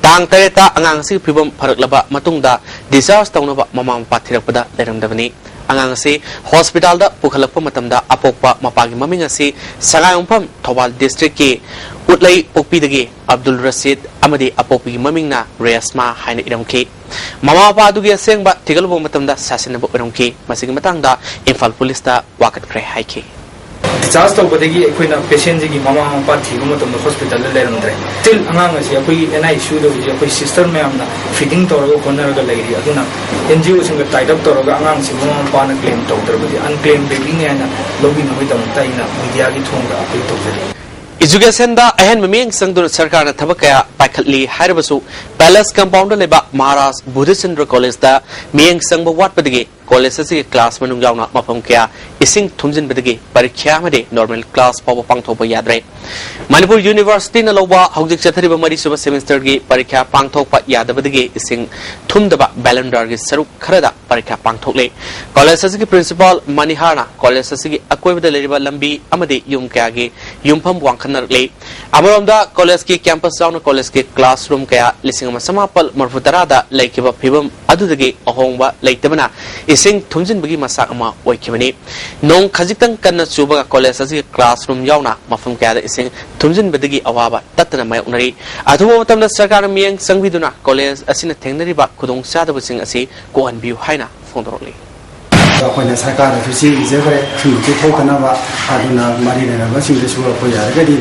ꯇꯥꯡ ꯇꯔꯦꯠꯇ ꯑꯉꯥꯡ ꯑꯁꯤꯒꯤ ꯐꯤꯕꯝ ꯐꯔꯛꯂꯕ ꯃꯇꯨꯡꯗ ꯗꯤꯁꯆꯥꯔꯖ ꯇꯧꯅꯕ ꯃꯃꯥ ꯃꯄꯥ ꯊꯤꯔꯛꯄꯗ ꯂꯩꯔꯝꯗꯕꯅꯤ꯫ ꯑꯉꯥꯡ ꯑꯁꯤ ꯍꯣꯁꯄꯤꯇꯥꯜꯗ ꯄꯨꯈꯠꯂꯛꯄ ꯃꯇꯝꯗ ꯑꯄꯣꯛꯄ ꯃꯄꯥꯒꯤ ꯃꯃꯤꯡ ꯑꯁꯤ ꯁꯉꯥꯏꯌꯨꯝꯐꯝ ꯊꯧꯕꯥꯜ ꯗꯤꯁꯇ꯭ꯔꯤꯛꯀꯤ ꯎꯠꯂꯩ ꯄꯣꯛꯄꯤꯗꯒꯤ ꯑꯕꯗꯨꯜ ꯔꯁꯤꯗ ꯑꯃꯗꯤ ꯑꯄꯣꯛꯄꯤꯒꯤ ꯃꯃꯤꯡꯅ ꯔꯦꯁꯃꯥ ꯍꯥꯏꯅ ꯏꯔꯝꯈꯤ꯫ ꯃꯃꯥ ꯃꯄꯥ ꯑꯗꯨꯒꯤ ꯑꯁꯦꯡꯕ ꯊꯤꯒꯠꯂꯨꯕ ꯃꯇꯝꯗ ꯁꯥꯁꯤꯟꯅꯕ ꯑꯣꯏꯔꯝꯈꯤ꯫ ꯃꯁꯤꯒꯤ ꯃꯇꯥꯡꯗ ꯏꯝꯐꯥꯜ ꯄꯨꯂꯤꯁꯇ ꯋꯥꯀꯠꯈ꯭ꯔꯦ ꯍꯥꯏꯈꯤ꯫ ꯗꯤꯁꯆꯥꯔꯖ ꯇꯧꯕꯗꯒꯤ ꯑꯩꯈꯣꯏꯅ ꯄꯦꯁꯦꯟꯁꯤꯒꯤ ꯃꯃꯥ ꯃꯄꯥ ꯊꯤꯕ ꯃꯇꯝꯗ ꯍꯣꯁꯄꯤꯇꯥꯜꯗ ꯂꯩꯔꯝꯗ꯭ꯔꯦ꯫ ꯁ꯭ꯇꯤꯜ ꯑꯉꯥꯡ ꯑꯁꯤ ꯑꯩꯈꯣꯏꯒꯤ ꯑꯦꯟ ꯑꯥꯏ ꯁꯤ ꯌꯨꯗ ꯍꯧꯖꯤꯛ ꯑꯩꯈꯣꯏ ꯁꯤꯁꯇꯔ ꯃꯌꯥꯝꯅ ꯐꯤꯗꯤꯡ ꯇꯧꯔꯒ ꯍꯣꯠꯅꯔꯒ ꯂꯩꯔꯤ꯫ ꯑꯗꯨꯅ ꯑꯦꯟ ꯖꯤ ꯑꯣꯁꯤꯡꯒ ꯇꯥꯏꯠ ꯑꯞ ꯇꯧꯔꯒ ꯑꯉꯥꯡꯁꯤ ꯃꯃꯥ ꯃꯄꯥꯅ ꯀ꯭ꯂꯦꯝ ꯇꯧꯗ꯭ꯔꯕꯗꯤ ꯑꯟꯀ꯭ꯂꯦꯝ ꯕꯦꯕꯤꯅꯤ ꯍꯥꯏꯅ ꯂꯧꯕꯤꯅꯕꯒꯤꯗꯃꯛꯇ ꯑꯩꯅ ꯃꯤꯗꯤꯌꯥꯒꯤ ꯊꯣꯡꯗ ꯑꯄꯤꯜ ꯇꯧꯖꯔꯤ꯫ ꯏꯖꯨꯀꯦꯁꯟꯗ ꯑꯍꯦꯟꯕ ꯃꯤꯠꯌꯦꯡ ꯆꯪꯗꯨꯅ ꯁꯔꯀꯥꯔꯅ ꯊꯕꯛ ꯀꯌꯥ ꯄꯥꯏꯈꯠꯂꯤ ꯍꯥꯏꯔꯕꯁꯨ, ꯄꯦꯂꯦꯁ ꯀꯝꯄꯥꯎꯟꯗ ꯂꯩꯕ ꯃꯍꯥꯔꯥꯖ ꯕꯨꯙꯆꯟꯗ꯭ꯔ ꯀꯣꯂꯦꯖꯇ ꯃꯤꯠꯌꯦꯡ ꯆꯪꯕ ꯋꯥꯠꯄꯗꯒꯤ ꯀꯣꯂꯦꯖ ꯑꯁꯤꯒꯤ ꯀ꯭ꯂꯥꯁ ꯃꯅꯨꯡ ꯌꯥꯎꯅ ꯃꯐꯝ ꯀꯌꯥ ꯏꯁꯤꯡ ꯊꯨꯝꯖꯤꯟꯕꯗꯒꯤ ꯄꯔꯤꯈ꯭ꯌꯥ ꯑꯃꯗꯤ ꯅꯣꯔꯃꯦꯜ ꯀ꯭ꯂꯥꯁ ꯐꯥꯎꯕ ꯄꯥꯡꯊꯣꯛꯄ ꯌꯥꯗ꯭ꯔꯦ꯫ ꯃꯅꯤꯄꯨꯔ ꯌꯨꯅꯤꯚꯔꯁꯤꯇꯤꯅ ꯂꯧꯕ ꯍꯧꯖꯤꯛ ꯆꯠꯊꯔꯤꯕ ꯃꯔꯤꯁꯨꯕ ꯁꯦꯃꯤꯁꯇꯔꯒꯤ ꯄꯔꯤꯈ꯭ꯌꯥ ꯄꯥꯡꯊꯣꯛꯄ ꯌꯥꯗꯕꯗꯒꯤ ꯏꯁꯤꯡ ꯊꯨꯝꯗꯕ ꯕꯦꯂꯟꯗꯥꯔꯒꯤ ꯁꯔꯨꯛ ꯈꯔꯗ ꯄꯔꯤꯈ꯭ꯌꯥ ꯄꯥꯡꯊꯣꯛꯂꯦ꯫ ꯀꯣꯂꯦꯖ ꯑꯁꯤꯒꯤ ꯄ꯭ꯔꯤꯟꯁꯤꯄꯥꯜ ꯃꯅꯤꯍꯥꯔꯅ ꯀꯣꯂꯦꯖ ꯑꯁꯤꯒꯤ ꯑꯀꯣꯏꯕꯗ ꯂꯩꯔꯤꯕ ꯂꯝꯕꯤ ꯑꯃꯗꯤ ꯌꯨꯝ ꯀꯌꯥꯒꯤ ꯌꯨꯝꯐꯝ ꯋꯥꯡꯈꯠꯅꯔꯛꯂꯦ꯫ ꯑꯃꯔꯣꯝꯗ ꯀꯣꯂꯦꯖꯀꯤ ꯀꯦꯝꯄꯁ ꯌꯥꯎꯅ ꯀꯣꯂꯦꯖꯀꯤ ꯀ꯭ꯂꯥꯁꯔꯨꯝ ꯀꯌꯥ ꯂꯤꯁꯤꯡ ꯑꯃ ꯆꯃꯥꯄꯜ ꯃꯔꯤꯐꯨ ꯇꯔꯥꯗ ꯂꯩꯈꯤꯕ ꯐꯤꯕꯝ ꯑꯗꯨꯗꯒꯤ ꯑꯍꯣꯡꯕ ꯂꯩꯇꯕꯅ ꯏꯁꯤꯡ ꯊꯨꯝꯖꯤꯟꯕꯒꯤ ꯃꯆꯥꯛ ꯑꯃ ꯑꯣꯏꯈꯤꯕꯅꯤ꯫ ꯅꯣꯡ ꯈꯖꯤꯛꯇꯪ ꯀꯟꯅ ꯆꯨꯕꯒ ꯀꯣꯂꯦꯖ ꯑꯁꯤꯒꯤ ꯀ꯭ꯂꯥꯁꯔꯨꯝ ꯌꯥꯎꯅ ꯃꯐꯝ ꯀꯌꯥꯗ ꯏꯁꯤꯡ ꯊꯨꯝꯖꯤꯟꯕꯗꯒꯤ ꯑꯋꯥꯕ ꯇꯠꯇꯅ ꯃꯥꯌꯣꯛꯅꯔꯤ꯫ ꯑꯊꯨꯕ ꯃꯇꯝꯗ ꯁꯔꯀꯥꯔꯅ ꯃꯤꯠꯌꯦꯡ ꯆꯪꯕꯤꯗꯨꯅ ꯀꯣꯂꯦꯖ ꯑꯁꯤꯅ ꯊꯦꯡꯅꯔꯤꯕ ꯈꯨꯗꯣꯡꯆꯥꯗꯕꯁꯤꯡ ꯑꯁꯤ ꯀꯣꯛꯍꯟꯕꯤꯌꯨ ꯍꯥꯏꯅ ꯐꯣꯡꯗꯣꯔꯛꯂꯤ꯫ ꯑꯩꯈꯣꯏꯅ ꯁꯔꯀꯥꯔꯗꯁꯨ ꯆꯦ ꯏꯖꯈ꯭ꯔꯦ, ꯁꯤꯒꯨꯝꯕꯁꯦ ꯊꯣꯛꯇꯅꯕ꯫ ꯑꯗꯨꯅ ꯃꯔꯤ ꯂꯩꯅꯕꯁꯤꯡꯗꯁꯨ ꯑꯩꯈꯣꯏ ꯌꯥꯔꯒꯗꯤ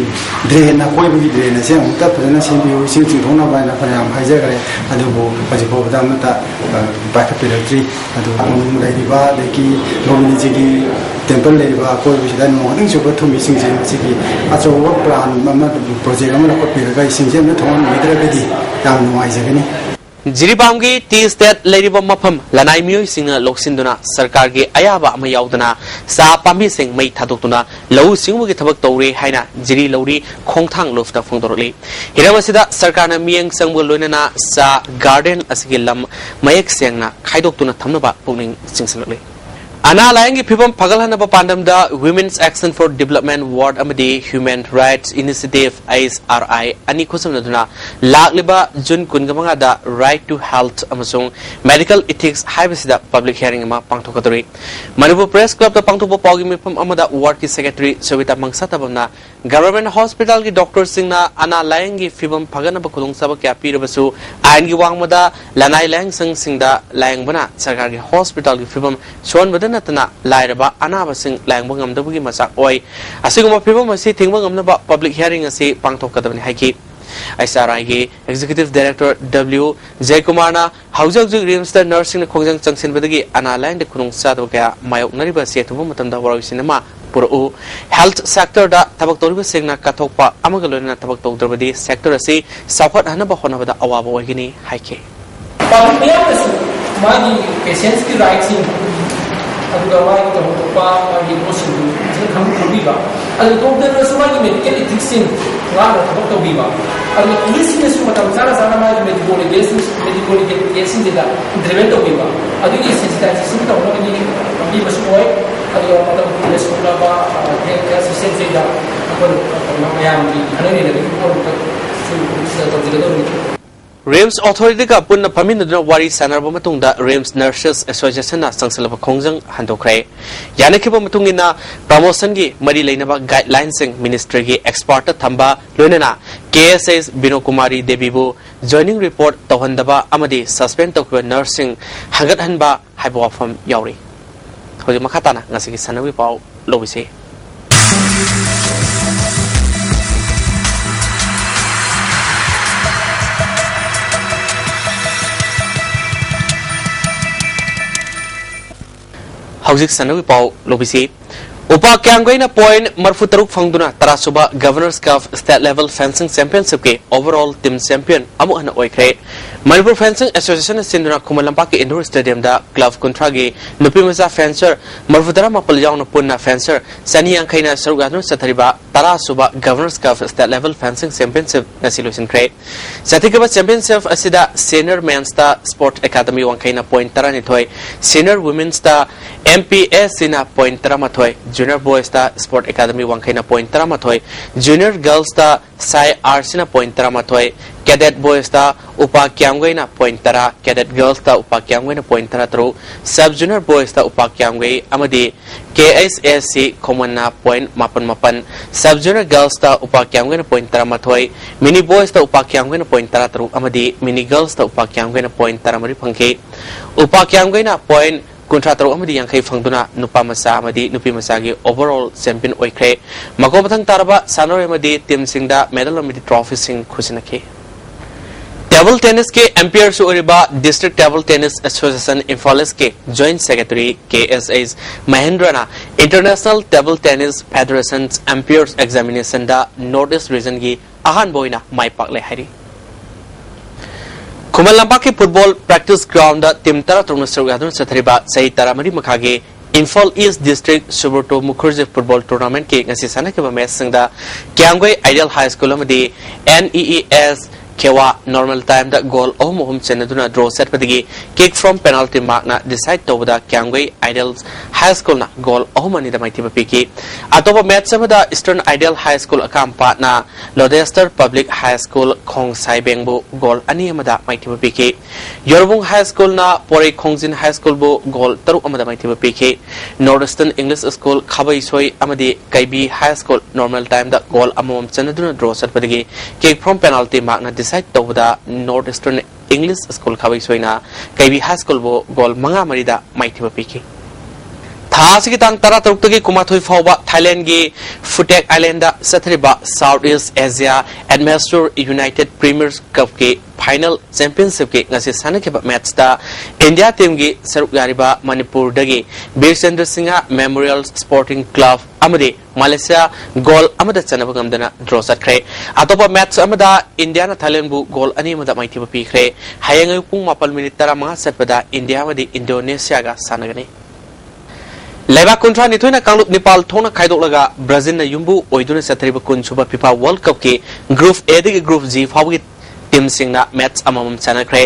drain, ꯑꯀꯣꯏꯕꯒꯤ drain ꯑꯁꯦ ꯑꯃꯨꯛꯇ ꯐꯖꯅ ꯁꯦꯝꯕꯤꯌꯨ, ꯏꯁꯤꯡ ꯆꯤꯡꯊꯣꯛꯅꯕ ꯍꯥꯏꯅ ꯐꯅꯌꯥꯝ ꯍꯥꯏꯖꯈ꯭ꯔꯦ꯫ ꯑꯗꯨꯕꯨ ꯍꯧꯖꯤꯛ ꯐꯥꯎꯕꯗ ꯑꯃꯠꯇ, ꯑ, ꯄꯥꯏꯈꯠꯄꯤꯔꯛꯇ꯭ꯔꯤ꯫ ꯑꯗꯨ ꯂꯩꯔꯤꯕ, ꯑꯗꯒꯤ ꯒꯣꯕꯤꯟꯗꯖꯤꯒꯤ temple ꯂꯩꯔꯤꯕ ꯑꯀꯣꯏꯕꯁꯤꯗ ꯅꯣꯡ ꯈꯤꯇꯪ ꯆꯨꯕ ꯊꯨꯝꯕꯤꯁꯤꯡꯁꯦ, ꯃꯁꯤꯒꯤ ꯑꯆꯧꯕ plan ꯑꯃ, project ꯑꯃ ꯂꯧꯈꯠꯄꯤꯔꯒ ꯏꯁꯤꯡꯁꯦ ꯑꯃ ꯊꯧꯍꯟꯕꯤꯗ꯭ꯔꯒꯗꯤ ꯌꯥꯝ ꯅꯨꯡꯉꯥꯏꯖꯒꯅꯤ꯫ ꯖꯤꯔꯤꯕꯥꯝꯒꯤ ꯇꯤ ꯏꯁꯇꯦꯠ ꯂꯩꯔꯤꯕ ꯃꯐꯝ ꯂꯅꯥꯏ ꯃꯤꯑꯣꯏꯁꯤꯡꯅ ꯂꯧꯁꯤꯟꯗꯨꯅ ꯁꯔꯀꯥꯔꯒꯤ ꯑꯌꯥꯕ ꯑꯃ ꯌꯥꯎꯗꯅ ꯆꯥ ꯄꯥꯝꯕꯤꯁꯤꯡ ꯃꯩ ꯊꯥꯗꯣꯛꯇꯨꯅ ꯂꯧꯎ ꯁꯤꯡꯎꯕꯒꯤ ꯊꯕꯛ ꯇꯧꯔꯦ ꯍꯥꯏꯅ ꯖꯤꯔꯤ ꯂꯧꯔꯤ ꯈꯣꯡꯊꯥꯡ ꯂꯣꯐꯇ ꯐꯣꯡꯗꯣꯔꯛꯂꯤ꯫ ꯍꯤꯔꯝ ꯑꯁꯤꯗ ꯁꯔꯀꯥꯔꯅ ꯃꯤꯠꯌꯦꯡ ꯆꯪꯕꯒ ꯂꯣꯏꯅꯅ ꯆꯥ garden ꯑꯁꯤꯒꯤ ꯂꯝ ꯃꯌꯦꯛ ꯁꯦꯡꯅ ꯈꯥꯏꯗꯣꯛꯇꯨꯅ ꯊꯝꯅꯕ ꯄꯨꯛꯅꯤꯡ ꯆꯤꯡꯁꯤꯜꯂꯛꯂꯤ꯫ ꯑꯅꯥ ꯂꯥꯌꯦꯡꯒꯤ ꯐꯤꯕꯝ ꯐꯒꯠꯍꯟꯅꯕ ꯄꯥꯟꯗꯝꯗ Women's Action for Development Ward ꯑꯃꯗꯤ Human Rights Initiative, H R I, ꯑꯅꯤ ꯈꯨꯠꯁꯝꯅꯗꯨꯅ ꯂꯥꯛꯂꯤꯕ ꯖꯨꯟ ꯀꯨꯟꯃꯉꯥꯗ Right to Health ꯑꯃꯁꯨꯡ Medical Ethics ꯍꯥꯏꯕꯁꯤꯗ public hearing ꯑꯃ ꯄꯥꯡꯊꯣꯛꯀꯗꯧꯔꯤ꯫ ꯃꯅꯤꯄꯨꯔ Press Clubꯇ ꯄꯥꯡꯊꯣꯛꯄ ꯄꯥꯎꯒꯤ ꯃꯤꯐꯝ ꯑꯃꯗ wardꯀꯤ secretary ꯁꯣꯕꯤꯇꯥ ꯃꯪꯁꯥꯇꯕꯝꯅ Government hospitalꯒꯤ doctorꯁꯤꯡꯅ ꯑꯅꯥ ꯂꯥꯌꯦꯡꯒꯤ ꯐꯤꯕꯝ ꯐꯒꯠꯅꯕ ꯈꯨꯗꯣꯡꯆꯥꯕ ꯀꯌꯥ ꯄꯤꯔꯕꯁꯨ, ꯑꯥꯏꯟꯒꯤ ꯋꯥꯡꯃꯗ ꯂꯅꯥꯏ ꯂꯥꯌꯦꯡ ꯁꯪꯁꯤꯡꯗ ꯂꯥꯌꯦꯡꯕꯅ ꯁꯔꯀꯥꯔꯒꯤ hospitalꯒꯤ ꯐꯤꯕꯝ ꯁꯣꯟꯕꯗ ꯅꯠꯇꯅ ꯂꯥꯏꯔꯕ ꯑꯅꯥꯕꯁꯤꯡ ꯂꯥꯌꯦꯡꯕ ꯉꯝꯗꯕꯒꯤ ꯃꯆꯥꯛ ꯑꯣꯏ꯫ ꯑꯁꯤꯒꯨꯝꯕ ꯐꯤꯕꯝ ꯑꯁꯤ ꯊꯤꯡꯕ ꯉꯝꯅꯕ public hearing ꯑꯁꯤ ꯄꯥꯡꯊꯣꯛꯀꯗꯕꯅꯤ ꯍꯥꯏꯈꯤ꯫ H R Iꯒꯤ Executive Director W ꯖꯌꯀꯨꯃꯥꯔꯅ ꯍꯧꯖꯤꯛ ꯍꯧꯖꯤꯛ RIMSꯇ nurseꯁꯤꯡꯅ ꯈꯣꯡꯖꯪ ꯆꯪꯁꯤꯟꯕꯗꯒꯤ ꯑꯅꯥ ꯂꯥꯌꯦꯡꯗ ꯈꯨꯗꯣꯡꯆꯥꯗꯕ ꯀꯌꯥ ꯃꯥꯌꯣꯛꯅꯔꯤꯕ ꯑꯁꯤ ꯑꯊꯨꯕ ꯃꯇꯝꯗ ꯋꯥꯔꯣꯏꯁꯤꯟ ꯑꯃ ꯄꯨꯔꯛꯎ꯫ Health sectorꯗ ꯊꯕꯛ ꯇꯧꯔꯤꯕꯁꯤꯡꯅ ꯀꯠꯊꯣꯛꯄ ꯑꯃꯒ ꯂꯣꯏꯅꯅ ꯊꯕꯛ ꯇꯧꯗ꯭ꯔꯕꯗꯤ sector ꯑꯁꯤ ꯆꯥꯎꯈꯠꯍꯟꯅꯕ ꯍꯣꯠꯅꯕꯗ ꯑꯋꯥꯕ ꯑꯣꯏꯒꯅꯤ ꯍꯥꯏꯈꯤ꯫ Public ꯃꯌꯥꯝꯅꯁꯨ ꯃꯥꯒꯤ patientsꯀꯤ rightꯁꯤꯡ, ꯑꯗꯨꯒ ꯃꯥꯒꯤ ꯇꯧꯐꯝ ꯊꯣꯛꯄ ꯃꯥꯒꯤ ꯄꯣꯠꯁꯤꯡꯗꯨ ꯐꯖꯅ ꯈꯪ-, ꯈꯪꯕꯤꯕ, ꯑꯗꯨ ꯗꯣꯛꯇꯔꯅꯁꯨ ꯃꯥꯒꯤ medical ethicsꯁꯤꯡ ꯉꯥꯛꯅ ꯊꯕꯛ ꯇꯧꯕꯤꯕ, ꯑꯗꯨꯒ policeꯁꯤꯡꯅꯁꯨ ꯃꯇꯝ ꯆꯥꯅ ꯆꯥꯅ ꯃꯥꯒꯤ medical legalꯁꯤꯡ, medical legal actꯁꯤꯡꯁꯤꯗ implement ꯇꯧꯕꯤꯕ, ꯑꯗꯨꯒꯤ sensitization ꯇꯧꯅꯕꯒꯤ ꯂꯝꯕꯤ ꯑꯃꯁꯨ ꯑꯣꯏ꯫ ꯑꯗꯨꯒ ꯃꯇꯝ ꯀꯨꯏꯅ ꯁꯨꯡꯂꯕ, ꯑ, health care systemꯁꯤꯗ ꯑꯩꯈꯣꯏꯅ ꯃꯌꯥꯝꯒꯤ ꯈꯟꯅ ꯅꯩꯅꯕꯒꯤ ꯐꯣꯔꯝ ꯑꯃꯈꯛꯁꯨ ꯁꯤꯗ ꯇꯧꯖꯒꯗꯧꯔꯤ꯫ RIMS Authorityꯒ ꯄꯨꯟꯅ ꯐꯝꯃꯤꯟꯅꯗꯨꯅ ꯋꯥꯔꯤ ꯁꯥꯟꯅꯔꯕ ꯃꯇꯨꯡꯗ RIMS Nurses Associationꯅ ꯆꯪꯁꯤꯜꯂꯕ ꯈꯣꯡꯖꯪ ꯍꯟꯗꯣꯛꯈ꯭ꯔꯦ꯫ ꯌꯥꯅꯈꯤꯕ ꯃꯇꯨꯡ ꯏꯟꯅ promotionꯒꯤ ꯃꯔꯤ ꯂꯩꯅꯕ guidelinesꯁꯤꯡ ministryꯒꯤ expertꯇ ꯊꯝꯕ, ꯂꯣꯏꯅꯅ K S H ꯕꯤꯅꯣꯀꯨꯃꯥꯔꯤ ꯗꯦꯕꯤꯕꯨ joining report ꯇꯧꯍꯟꯗꯕ ꯑꯃꯗꯤ suspend ꯇꯧꯈꯤꯕ nurseꯁꯤꯡ ꯍꯟꯒꯠꯍꯟꯕ ꯍꯥꯏꯕ ꯋꯥꯐꯝ ꯌꯥꯎꯔꯤ꯫ ꯍꯧꯖꯤꯛ ꯃꯈꯥ ꯇꯥꯅ ꯉꯁꯤꯒꯤ ꯁꯥꯟꯅꯕꯒꯤ ꯄꯥꯎ ꯂꯧꯕꯤꯁꯤ꯫ ꯍꯧꯖꯤꯛ ꯁꯥꯟꯅꯕꯒꯤ ꯄꯥꯎ ꯂꯧꯕꯤꯁꯤ꯫ ꯎꯄꯥ ꯀ꯭ꯌꯥꯝꯒꯩꯅ point ꯃꯔꯤꯐꯨ ꯇꯔꯨꯛ ꯐꯪꯗꯨꯅ ꯇꯔꯥꯁꯨꯕ Governors Cup State Level Fencing Championshipꯀꯤ overall team champion ꯑꯃꯨꯛ ꯍꯟꯅ ꯑꯣꯏꯈ꯭ꯔꯦ꯫ ꯃꯅꯤꯄꯨꯔ Fencing Associationꯅ ꯁꯤꯟꯗꯨꯅ ꯈꯨꯃꯟ ꯂꯝꯄꯥꯛꯀꯤ indoor stadiumꯗ club ꯀꯨꯟꯊ꯭ꯔꯥꯒꯤ ꯅꯨꯄꯤ ꯃꯆꯥ fencer ꯃꯔꯤꯐꯨ ꯇꯔꯥꯃꯥꯄꯜ ꯌꯥꯎꯅ ꯄꯨꯟꯅ fencer ꯆꯅꯤ ꯌꯥꯡꯈꯩꯅ ꯁꯔꯨꯛ ꯌꯥꯗꯨꯅ ꯆꯠꯊꯔꯤꯕ ꯇꯔꯥꯁꯨꯕ Governors Cup State Level Fencing Championship ꯉꯁꯤ ꯂꯣꯏꯁꯤꯟꯈ꯭ꯔꯦ꯫ ꯆꯠꯊꯈꯤꯕ championship ꯑꯁꯤꯗ senior mensꯇ Sport Academy ꯋꯥꯡꯈꯩꯅ point ꯇꯔꯥꯅꯤꯊꯣꯏ, senior womensꯇ M P S Cꯅ point ꯇꯔꯥꯃꯥꯊꯣꯏ, junior boysꯇ Sport Academy ꯋꯥꯡꯈꯩꯅ point ꯇꯔꯥꯃꯥꯊꯣꯏ, junior girlsꯇ Sai Artsꯅ point ꯇꯔꯥꯃꯥꯊꯣꯏ, cadet boysꯇ ꯎꯄꯥ ꯀ꯭ꯌꯥꯝꯒꯩꯅ point ꯇꯔꯥ, cadet girlsꯇ ꯎꯄꯥ ꯀ꯭ꯌꯥꯝꯒꯩꯅ point ꯇꯔꯥꯇꯔꯨꯛ, sub junior boysꯇ ꯎꯄꯥ ꯀ꯭ꯌꯥꯝꯒꯩ ꯑꯃꯗꯤ K H S C ꯈꯣꯡꯃꯟꯅ point ꯃꯥꯄꯟ ꯃꯥꯄꯟ, sub junior girlsꯇ ꯎꯄꯥ ꯀ꯭ꯌꯥꯝꯒꯩꯅ point ꯇꯔꯥꯃꯥꯊꯣꯏ, mini boysꯇ ꯎꯄꯥ ꯀ꯭ꯌꯥꯝꯒꯩꯅ point ꯇꯔꯥꯇꯔꯨꯛ ꯑꯃꯗꯤ mini girlsꯇ ꯎꯄꯥ ꯀ꯭ꯌꯥꯝꯒꯩꯅ point ꯇꯔꯥꯃꯔꯤ ꯐꯪꯈꯤ꯫ ꯎꯄꯥ ꯀ꯭ꯌꯥꯝꯒꯩꯅ point ꯀꯨꯟꯊ꯭ꯔꯥ ꯇꯔꯨꯛ ꯑꯃꯗꯤ ꯌꯥꯡꯈꯩ ꯐꯪꯗꯨꯅ ꯅꯨꯄꯥ ꯃꯆꯥ ꯑꯃꯗꯤ ꯅꯨꯄꯤ ꯃꯆꯥꯒꯤ overall champion ꯑꯣꯏꯈ꯭ꯔꯦ꯫ ꯃꯈꯣꯡ ꯃꯊꯪ ꯇꯥꯔꯕ ꯁꯥꯟꯅꯔꯣꯏ ꯑꯃꯗꯤ teamꯁꯤꯡꯗ medal ꯑꯃꯗꯤ trophyꯁꯤꯡ ꯈꯨꯠꯁꯤꯟꯅꯈꯤ꯫ Table tennisꯀꯤ umpireꯁꯨ ꯑꯣꯏꯔꯤꯕ District Table Tennis Association Imphal Eastꯀꯤ Joint Secretary K S H ꯃꯍꯦꯟꯗ꯭ꯔꯅ International Table Tennis Federation's Umpires Examinationꯗ North East Regionꯒꯤ ꯑꯍꯥꯟꯕ ꯑꯣꯏꯅ ꯃꯥꯏ ꯄꯥꯛꯂꯦ ꯍꯥꯏꯔꯤ꯫ ꯈꯨꯃꯟ ꯂꯝꯄꯥꯛꯀꯤ football practice groundꯗ team ꯇꯔꯥꯇꯔꯨꯛꯅ ꯁꯔꯨꯛ ꯌꯥꯗꯨꯅ ꯆꯠꯊꯔꯤꯕ ꯆꯍꯤ ꯇꯔꯥꯃꯔꯤ ꯃꯈꯥꯒꯤ Imphal East District Subrata Mukherjee Football Tournamentꯀꯤ ꯉꯁꯤ ꯁꯥꯟꯅꯈꯤꯕ matchꯁꯤꯡꯗ ꯀ꯭ꯌꯥꯝꯒꯩ Ideal High School ꯑꯃꯗꯤ N E E S ꯈꯦꯋꯥ normal timeꯗ goal ꯑꯍꯨꯝ ꯑꯍꯨꯝ ꯆꯟꯅꯗꯨꯅ draw ꯆꯠꯄꯗꯒꯤ kick from penalty markꯅ decide ꯇꯧꯕꯗ ꯀ꯭ꯌꯥꯝꯒꯩ Ideal High Schoolꯅ goal ꯑꯍꯨꯝ ꯑꯅꯤꯗ ꯃꯥꯏꯊꯤꯕ ꯄꯤꯈꯤ꯫ ꯑꯇꯣꯞꯄ match ꯑꯃꯗ Eastern Ideal High School ꯑꯀꯥꯝꯄꯥꯠꯅ Lodester Public High School ꯈꯣꯡꯁꯥꯏꯕꯦꯡꯕꯨ goal ꯑꯅꯤ ꯑꯃꯗ ꯃꯥꯏꯊꯤꯕ ꯄꯤꯈꯤ꯫ ꯌꯣꯔꯕꯨꯡ High Schoolꯅ ꯄꯣꯔꯩ ꯈꯣꯡꯖꯤꯟ High Schoolꯕꯨ goal ꯇꯔꯨꯛ ꯑꯃꯗ ꯃꯥꯏꯊꯤꯕ ꯄꯤꯈꯤ꯫ North Eastern English School ꯈꯥꯕꯩꯁꯣꯏ ꯑꯃꯗꯤ ꯀꯩꯕꯤ High School normal timeꯗ goal ꯑꯃꯃꯝ ꯆꯟꯅꯗꯨꯅ draw ꯆꯠꯄꯗꯒꯤ kick from penalty markꯅ decide ꯇꯧꯕꯗ North Eastern English School ꯈꯥꯕꯩꯁꯣꯏꯅ ꯀꯩꯕꯤ High Schoolꯕꯨ goal ꯃꯉꯥ ꯃꯔꯤꯗ ꯃꯥꯏꯊꯤꯕ ꯄꯤꯈꯤ꯫ ꯊꯥ ꯑꯁꯤꯒꯤ ꯇꯥꯡ ꯇꯔꯥꯇꯔꯨꯛꯇꯒꯤ ꯀꯨꯟꯃꯥꯊꯣꯏ ꯐꯥꯎꯕ ꯊꯥꯏꯂꯦꯟꯒꯤ ꯐꯨꯇꯦꯛ ꯑꯥꯏꯂꯦꯟꯗ ꯆꯠꯊꯔꯤꯕ South East Asia Administrator United Premier Cupꯀꯤ final championshipꯀꯤ ꯉꯁꯤ ꯁꯥꯟꯅꯈꯤꯕ matchꯇ India teamꯒꯤ ꯁꯔꯨꯛ ꯌꯥꯔꯤꯕ ꯃꯅꯤꯄꯨꯔꯗꯒꯤ ꯕꯤꯔ Chandra Singh Memorial Sporting Club ꯑꯃꯗꯤ ꯃꯥꯂꯦꯁꯤꯌꯥ goal ꯑꯃꯗ ꯆꯟꯅꯕ ꯉꯝꯗꯅ draw ꯆꯠꯈ꯭ꯔꯦ꯫ ꯑꯇꯣꯞꯄ match ꯑꯃꯗ Indiaꯅ ꯊꯥꯏꯂꯦꯟꯕꯨ goal ꯑꯅꯤ ꯑꯃꯗ ꯃꯥꯏꯊꯤꯕ ꯄꯤꯈ꯭ꯔꯦ꯫ ꯍꯌꯦꯡ ꯑꯌꯨꯛ ꯄꯨꯡ ꯃꯥꯄꯟ ꯃꯤꯅꯤꯠ ꯇꯔꯥꯃꯉꯥ ꯆꯠꯄꯗ India ꯑꯃꯗꯤ Indonesiaꯒ ꯁꯥꯟꯅꯒꯅꯤ꯫ ꯂꯩꯕꯥꯛ ꯀꯨꯟꯊ꯭ꯔꯥ ꯅꯤꯊꯣꯏꯅ ꯀꯥꯡꯂꯨꯞ ꯅꯤꯄꯥꯜ ꯊꯣꯛꯅ ꯈꯥꯏꯗꯣꯛꯂꯒ ꯕ꯭ꯔꯥꯖꯤꯜꯅ ꯌꯨꯝꯕꯨ ꯑꯣꯏꯗꯨꯅ ꯆꯠꯊꯔꯤꯕ ꯀꯨꯟꯁꯨꯕ FIFA World Cupꯀꯤ Group Aꯗꯒꯤ Group G ꯐꯥꯎꯕꯒꯤ teamꯁꯤꯡꯅ match ꯑꯃꯃꯝ ꯁꯥꯟꯅꯈ꯭ꯔꯦ꯫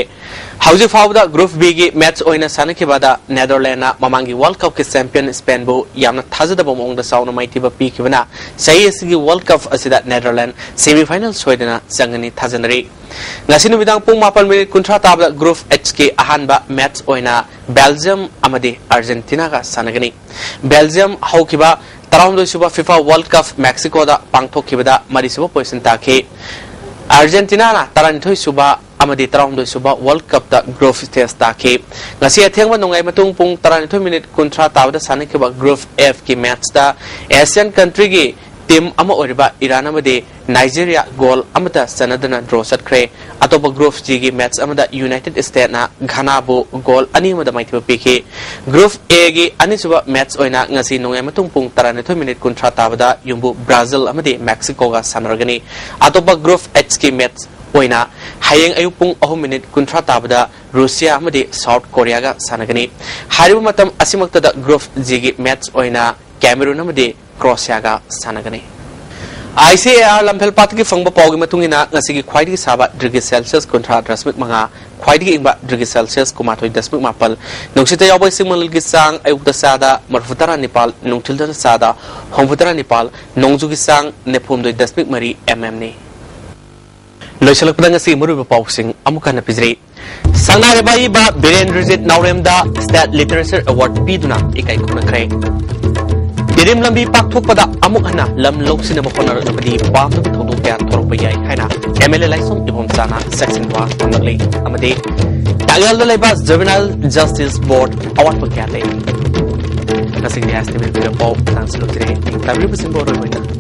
ꯍꯧꯖꯤꯛ ꯐꯥꯎꯕꯗ Group Bꯒꯤ match ꯑꯣꯏꯅ ꯁꯥꯟꯅꯈꯤꯕꯗ Netherlandsꯅ ꯃꯃꯥꯡꯒꯤ World Cupꯀꯤ champion Spainꯕꯨ ꯌꯥꯝꯅ ꯊꯥꯖꯗꯕ ꯃꯑꯣꯡꯗ ꯆꯥꯎꯅ ꯃꯥꯏꯊꯤꯕ ꯄꯤꯈꯤꯕꯅ ꯆꯍꯤ ꯑꯁꯤꯒꯤ World Cup ꯑꯁꯤꯗ Netherlands semi final ꯁꯣꯏꯗꯅ ꯆꯪꯒꯅꯤ ꯊꯥꯖꯅꯔꯤ꯫ ꯉꯁꯤ ꯅꯨꯃꯤꯗꯥꯡ ꯄꯨꯡ ꯃꯥꯄꯟ ꯃꯤꯅꯤꯠ ꯀꯨꯟꯊ꯭ꯔꯥ ꯇꯥꯕꯗ Group Hꯀꯤ ꯑꯍꯥꯟꯕ match ꯑꯣꯏꯅ Belgium ꯑꯃꯗꯤ Argentinaꯒ ꯁꯥꯟꯅꯒꯅꯤ꯫ Belgium ꯍꯧꯈꯤꯕ ꯇꯔꯥꯍꯨꯝꯗꯣꯏ ꯁꯨꯕ FIFA World Cup Mexicoꯗ ꯄꯥꯡꯊꯣꯛꯈꯤꯕꯗ ꯃꯔꯤꯁꯨꯕ position ꯇꯥꯈꯤ꯫ Argentinaꯅ ꯇꯔꯥꯅꯤꯊꯣꯏ ꯁꯨꯕ ꯑꯃꯗꯤ ꯇꯔꯥꯍꯨꯝꯗꯣꯏ ꯁꯨꯕ World Cupꯇ group stage ꯇꯥꯈꯤ꯫ ꯉꯁꯤ ꯑꯊꯦꯡꯕ ꯅꯣꯡꯌꯥꯏ ꯃꯇꯨꯡ ꯄꯨꯡ ꯇꯔꯥꯅꯤꯊꯣꯏ ꯃꯤꯅꯤꯠ ꯀꯨꯟꯊ꯭ꯔꯥ ꯇꯥꯕꯗ ꯁꯥꯟꯅꯈꯤꯕ Group Fꯀꯤ matchꯇ Asian countryꯒꯤ team ꯑꯃ ꯑꯣꯏꯔꯤꯕ Iran ꯑꯃꯗꯤ Nigeria goal ꯑꯃꯠꯇ ꯆꯟꯅꯗꯅ draw ꯆꯠꯈ꯭ꯔꯦ꯫ ꯑꯇꯣꯞꯄ Group Gꯒꯤ match ꯑꯃꯗ United Statesꯅ Ghanaꯕꯨ goal ꯑꯅꯤ ꯑꯃꯗ ꯃꯥꯏꯊꯤꯕ ꯄꯤꯈꯤ꯫ Group Aꯒꯤ ꯑꯅꯤꯁꯨꯕ match ꯑꯣꯏꯅ ꯉꯁꯤ ꯅꯣꯡꯌꯥꯏ ꯃꯇꯨꯡ ꯄꯨꯡ ꯇꯔꯥꯅꯤꯊꯣꯏ ꯃꯤꯅꯤꯠ ꯀꯨꯟꯊ꯭ꯔꯥ ꯇꯥꯕꯗ ꯌꯨꯝꯕꯨ Brazil ꯑꯃꯗꯤ Mexicoꯒ ꯁꯥꯟꯅꯔꯒꯅꯤ꯫ ꯑꯇꯣꯞꯄ Group Hꯀꯤ match ꯑꯣꯏꯅ ꯍꯌꯦꯡ ꯑꯌꯨꯛ ꯄꯨꯡ ꯑꯍꯨꯝ ꯃꯤꯅꯤꯠ ꯀꯨꯟꯊ꯭ꯔꯥ ꯇꯥꯕꯗ Russia ꯑꯃꯗꯤ South Koreaꯒ ꯁꯥꯟꯅꯒꯅꯤ꯫ ꯍꯥꯏꯔꯤꯕ ꯃꯇꯝ ꯑꯁꯤꯃꯛꯇꯗ Group Gꯒꯤ match ꯑꯣꯏꯅ Cameroon ꯑꯃꯗꯤ Croatiaꯒ ꯁꯥꯟꯅꯒꯅꯤ꯫ ICAR ꯂꯝꯐꯦꯜꯄꯥꯠꯇꯒꯤ ꯐꯪꯕ ꯄꯥꯎꯒꯤ ꯃꯇꯨꯡ ꯏꯟꯅ ꯉꯁꯤꯒꯤ ꯈ꯭ꯋꯥꯏꯗꯒꯤ ꯁꯥꯕ degree Celsius ꯀꯨꯟꯊ꯭ꯔꯥ ꯗꯁꯃꯤꯛ ꯃꯉꯥ, ꯈ꯭ꯋꯥꯏꯗꯒꯤ ꯏꯪꯕ degree Celsius ꯀꯨꯟꯃꯥꯊꯣꯏ ꯗꯁꯃꯤꯛ ꯃꯥꯄꯜ, ꯅꯨꯡꯁꯤꯠꯇ ꯌꯥꯎꯕ ꯏꯁꯤꯡ ꯃꯅꯤꯜꯒꯤ ꯆꯥꯡ ꯑꯌꯨꯛꯇ ꯆꯥꯗ ꯃꯔꯤꯐꯨ ꯇꯔꯥ ꯅꯤꯄꯥꯜ, ꯅꯨꯡꯊꯤꯜꯗꯅ ꯆꯥꯗ ꯍꯨꯝꯐꯨ ꯇꯔꯥ ꯅꯤꯄꯥꯜ, ꯅꯣꯡꯖꯨꯒꯤ ꯆꯥꯡ ꯅꯤꯐꯨ ꯍꯨꯝꯗꯣꯏ ꯗꯁꯃꯤꯛ ꯃꯔꯤ mmꯅꯤ꯫ ꯂꯣꯏꯁꯤꯜꯂꯛꯄꯗ ꯉꯁꯤ ꯃꯔꯨꯑꯣꯏꯕ ꯄꯥꯎꯁꯤꯡ ꯑꯃꯨꯛ ꯍꯟꯅ ꯄꯤꯖꯔꯤ꯫ ꯁꯛꯅꯥꯏꯔꯕ ꯑꯏꯕ ꯕꯤꯔꯦꯟꯗ꯭ꯔꯖꯤꯠ ꯅꯥꯎꯔꯦꯝꯗ State Literature Award ꯄꯤꯗꯨꯅ ꯏꯀꯥꯏ ꯈꯨꯝꯅꯈ꯭ꯔꯦ꯫ ꯏꯔꯤꯝ ꯂꯝꯕꯤ ꯄꯥꯛꯊꯣꯛꯄꯗ ꯑꯃꯨꯛ ꯍꯟꯅ ꯂꯝ ꯂꯧꯁꯤꯟꯅꯕ ꯍꯣꯠꯅꯔꯛꯅꯕꯗꯤ ꯄꯥꯝꯗꯕ ꯊꯧꯗꯣꯛ ꯀꯌꯥ ꯊꯣꯔꯛꯄ ꯌꯥꯏ ꯍꯥꯏꯅ MLA ꯂꯥꯏꯁ꯭ꯔꯝ ꯏꯕꯣꯝꯆꯥꯅ ꯆꯦꯛꯁꯤꯟꯋꯥ ꯊꯝꯂꯛꯂꯤ꯫ ꯑꯃꯗꯤ ꯇꯥꯛꯌꯦꯜꯗ ꯂꯩꯕ Juvenile Justice Board ꯑꯋꯥꯠꯄ ꯀꯌꯥ ꯂꯩ꯫ ꯉꯁꯤꯒꯤ ꯑꯦꯁ ꯇꯤ ꯚꯤ ꯄꯥꯎ ꯃꯇꯥꯡꯁꯤꯗ ꯂꯣꯏꯁꯤꯟꯖꯔꯦ꯫ ꯇꯥꯕꯤꯔꯤꯕꯁꯤꯡꯕꯨ ꯑꯔꯣꯏꯕ ꯑꯣꯏꯅ